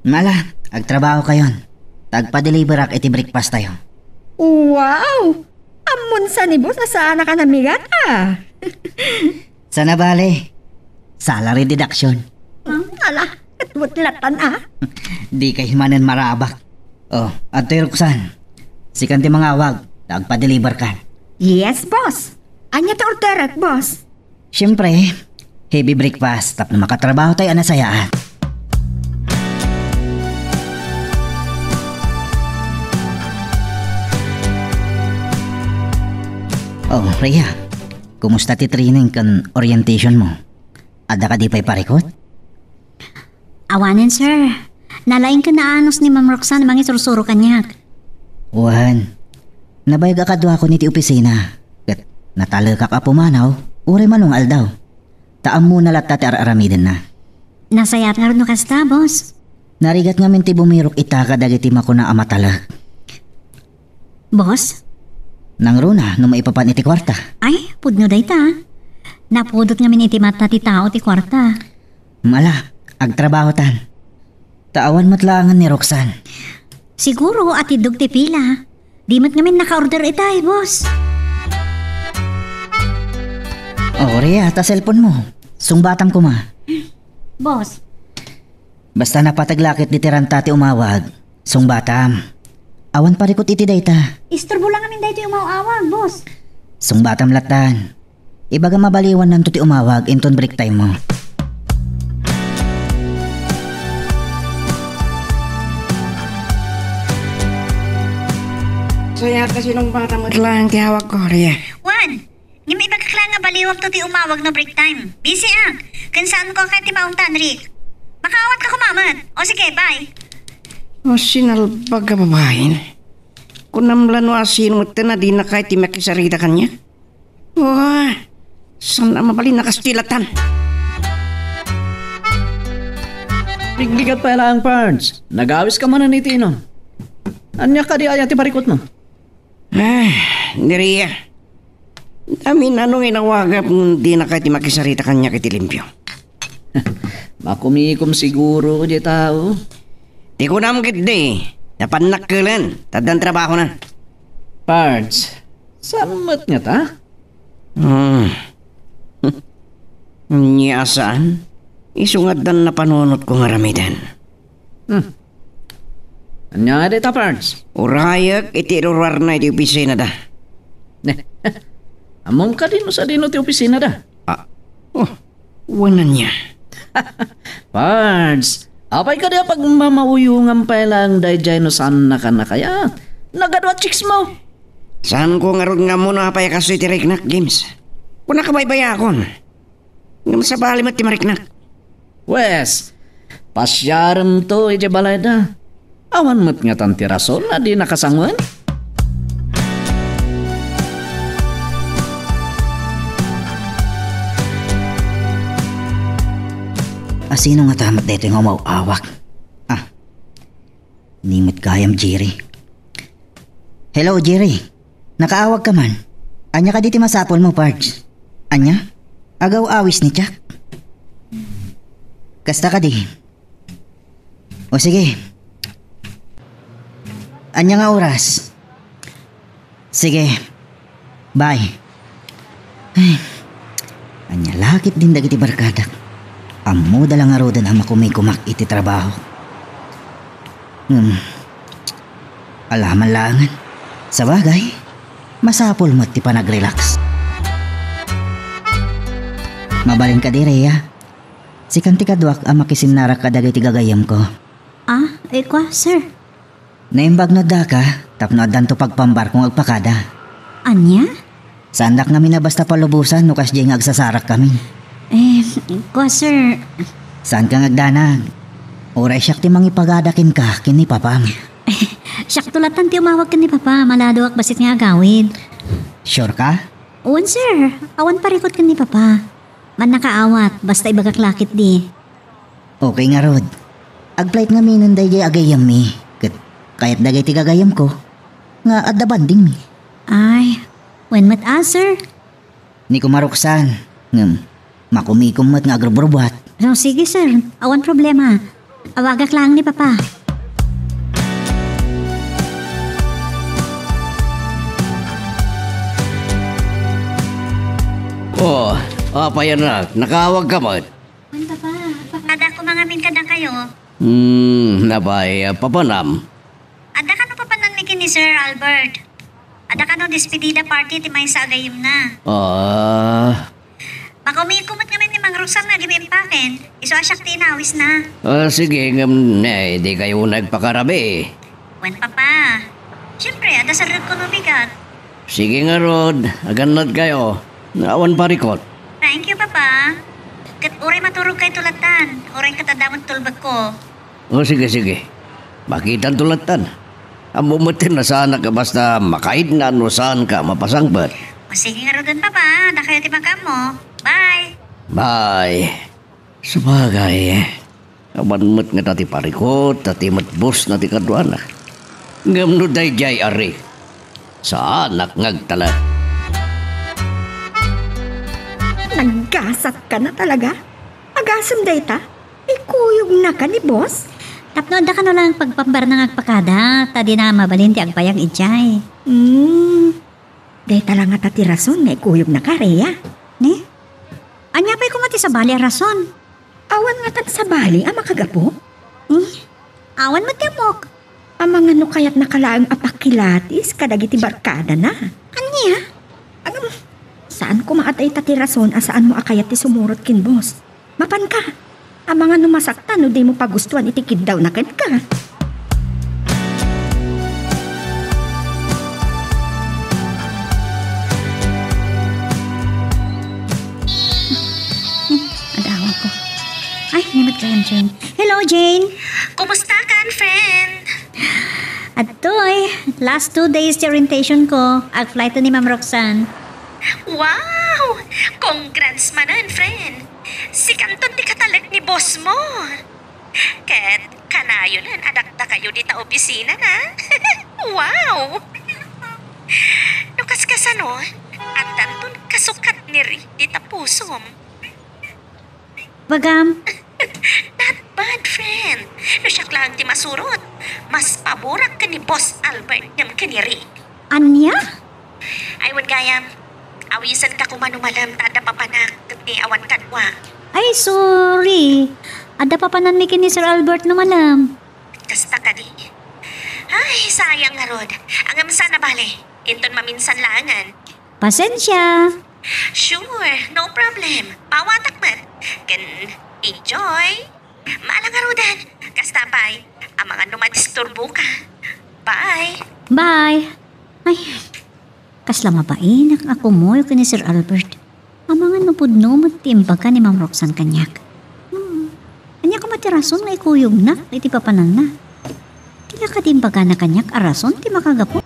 Ala, agtrabaho kayon. Ta agpadeliverak iti breakfast tayo. Wow! Ammon sa ni boss a saanak a namigat, ah. Saan a bale, salary deduction. Hmm, ala, ket met latan, ah. Di kay manen marabak. Oh, adtoy, Roxanne. Sikan ti mangawag, ta agpadeliver kan. Yes, boss. Ania ti orderek, boss? Siyempre, heavy breakfast tapno makatrabaho tayo a nasayaat. Oh, Rhea, kumusta ti training ken orientation mo? Adda kadi pay parikut? Awanen, sir. Nalaing ken naanus ni Ma'am Roxanne a mangisursuro kaniak. Wen, nabayag a kaduakon iti opisina, ket natalekak a pumanaw, uray mano nga aldaw. Ta ammona latta ti ar-aramidenna. Nasayaat ngarud no kasta, boss. Narigat ngamin ti bumirok ita kadagiti makuna a matalek. Boss? Nangruna no maipapan iti kuarta. Ay, pudno dayta. Napudot ngamin iti mata ti tao ti kuarta. Ala, agtrabahotan. Ta awan met laengen ni Roxanne. Siguro, atiddog ti pila. Di met ngamin naka-order itay, boss. Oh, Rhea, ta cellphone mo. Sungbatam koma. Boss. Basta napateg la ket ditoy ranta ti umawag, sungbatam. Awan parikut iti dayta. Isturbo lang amin daytoy umaw-awag, boss. Sungbatam lattan. Ibagam a baliwannanto ti umawag inton break time mo. Sayaat a sinungbatam met laeng ti awag ko, Rhea. Juan, ngem ibagak laeng a baliwamto ti umawag no break time. Busy ak. Ken saanko a kayat ti maungtan, Rick. Makaawat ka koma met. O sige, bye. O, sinalbag a babain. Kunam la no asino metten a dina kayat ti makisarita kaniak. Wa, saan a mabalin a kastilatan? Rigligat pay laeng, Pards. Nagawis ka manen iti inum. Ania kadi aya ti parikutmo? Ah, ni Rhea. Amin-ano nga inawagak ngem dina kayat ti makisarita kaniak iti limpio. Makumikom siguro diay tao. Ti kunam ketdi, napannakkelan, ta addan trabahona. Pards, saan met ngata? Hmm. Ania a saan? Isu nga addan napanunotko nga aramiden. Hmm. Ania nga dayta, Pards? Urayek iti ruruarna iti opisinada. Ne. Ammom kadi no sadino ti opisinada? Ah. Oh, wen ania. Pards, Apay kadi a pagmamauyongan pay laeng daydiay no saannaka a kayat? Nagadu a chicks mo. Saanko ngarud nga ammo no apay a kastoy ti riknak, James. Kuna kabaybayakon. Ngem sabali met ti mariknak. Wes, pasiaremto idiay balayda. Awan met ngatan ti rason a di nakasangoen? A sino ngata met daytoy nga umaw-awag? Ah, ni met gayam Jerry. Hello, Jerry. Nakaawag ka man. Ania kadi ti masapul mo, Pards? Ania? Agaw-awis ni Chuck? Kasta kadi. O sige. Ania nga oras? Sige. Bye. Ay. Ania la ketdin dagiti barkadak? Ammoda la ngaruden a makumikumak iti trabaho. Hmm. Alaman laengen. Sabagay, masapul met ti panagrelax. Mabalin kadi, Rhea? Sikan ti kaduak a makisinnarak kadagiti gagayyemko. Ah, eh, kua, sir. Naimbag no addaka tapno addanto pagpambarko nga agpakada. Ania? Saandak ngamin a basta palubosan no kasdiay nga agsasarakkami. Eh, kua, sir. Saanka nga agdanag. Uray siak ti mangipagada kenka ken ni papam. Siakto latta ti umawag ken ni papa, maladoak bassit nga agawid. Sure ka? Wen, sir. Awan parikut ken ni papa. Mannakaawat, basta ibagak la ketdi. Okay ngarud. Ag-flight ngaminen daydiay a gayyemmi, ket kayat dagiti gagayyemko nga adda bandingmi. Ay, wen met a, sir? Ni kuma Roxanne, ngem makumikom met nga agrubrubuat. O, sige, sir. Awan problema. Awagak laeng ni papa. Oh, apay anak, nakaawag ka met? Wen, papa. Pakada ko mangamin kadakayo. Hmm, apay, papanam? Adda kano papananmi ken ni Sir Albert? Adda kano despedida party ti maysa a gayyemna? Ah. Makumikom met ngamin ni Mang Roxanne nga agim-impaken. Isu a siak ti inawisna. Ah, sige, ngem, eh, dikayo nagpakarabii. Wen, papa. Siempre, adda sardegko no bigat. Sige ngarud, agannadkayo. Awan parikut. Thank you, papa. Ket uray maturogkayto lattan. Uray ket adda met tulbekko. O, sige, sige. Makitanto lattan. Ammom met ti nasaanak a basta makaidna no saanka a mapasangpet. O, sige ngaruden, papa. Dakayo ti makaammo. Bye. Bye. Sabagay, awan met ngata ti parikut, ta ti met bossna ti kaduana. Ngem no daydiay a Rick, saanak nga agtalek. Naggasatka na talaga. Agasem dayta? Ikuyogna ka ni boss? Tapno adda kano laeng pagpambarna nga agpakada, ta dina mabalin ti agbayag idiay. Hmm. Dayta la ngata ti rason nga ikuyogna ka, Rhea. Ni? Ania pay koma ti sabali a rason? Awan ngatan sabali a makagapu? Hmm? Awan met ti ammok. Amangan no kayatnaka laeng a pakilatis kadagiti barkadana. Ania? Agam, saan koma a dayta ti rason a saanmo a kayat ti sumurot ken boss. Mapanka, amangan no masaktan no dimo pagustuan iti kiddawna kenka. Adda awagko. Ay, ni met gayam, Jane. Hello, Jane. Kumusta kan, friend? Adtoy, last two days ti orientation ko. Ag-flight ni Ma'am Roxanne. Wow! Congrats manen, friend. Sikanton ti katalek ni boss mo. Ket kanayonen a dakdakayo dita opisina, na? Wow! No kaskasano, addanton kasukat ni Rick dita pusom. Bagam. Not bad, friend. No siak laeng ti masurot, mas paborak ken ni Boss Albert ngem ken ni Rick. Ania? Ay, wen gayam. Awisanka koma no malem ta adda papanak ket ni awan kadua. Ay, sorry. Adda papananmi ken ni Sir Albert no malem. Kasta kadi. Ay, sayang ngarud. Ngem saan a bale. Inton maminsan laengen. Pasensia. Sure, no problem. Pawatak met. Ken enjoy. Maala ngaruden. Kasta pay, amangan no madisturboka. Bye. Bye. Ay, kasla mabainak a kumoy ken ni Sir Albert. Amangan no pudno met ti imbaga ni Ma'am Roxanne kaniak. Hmm. Ania koma ti rason nga ikuyognak iti papananna? Dila kadi imbagana kaniak a rason ti makagapu?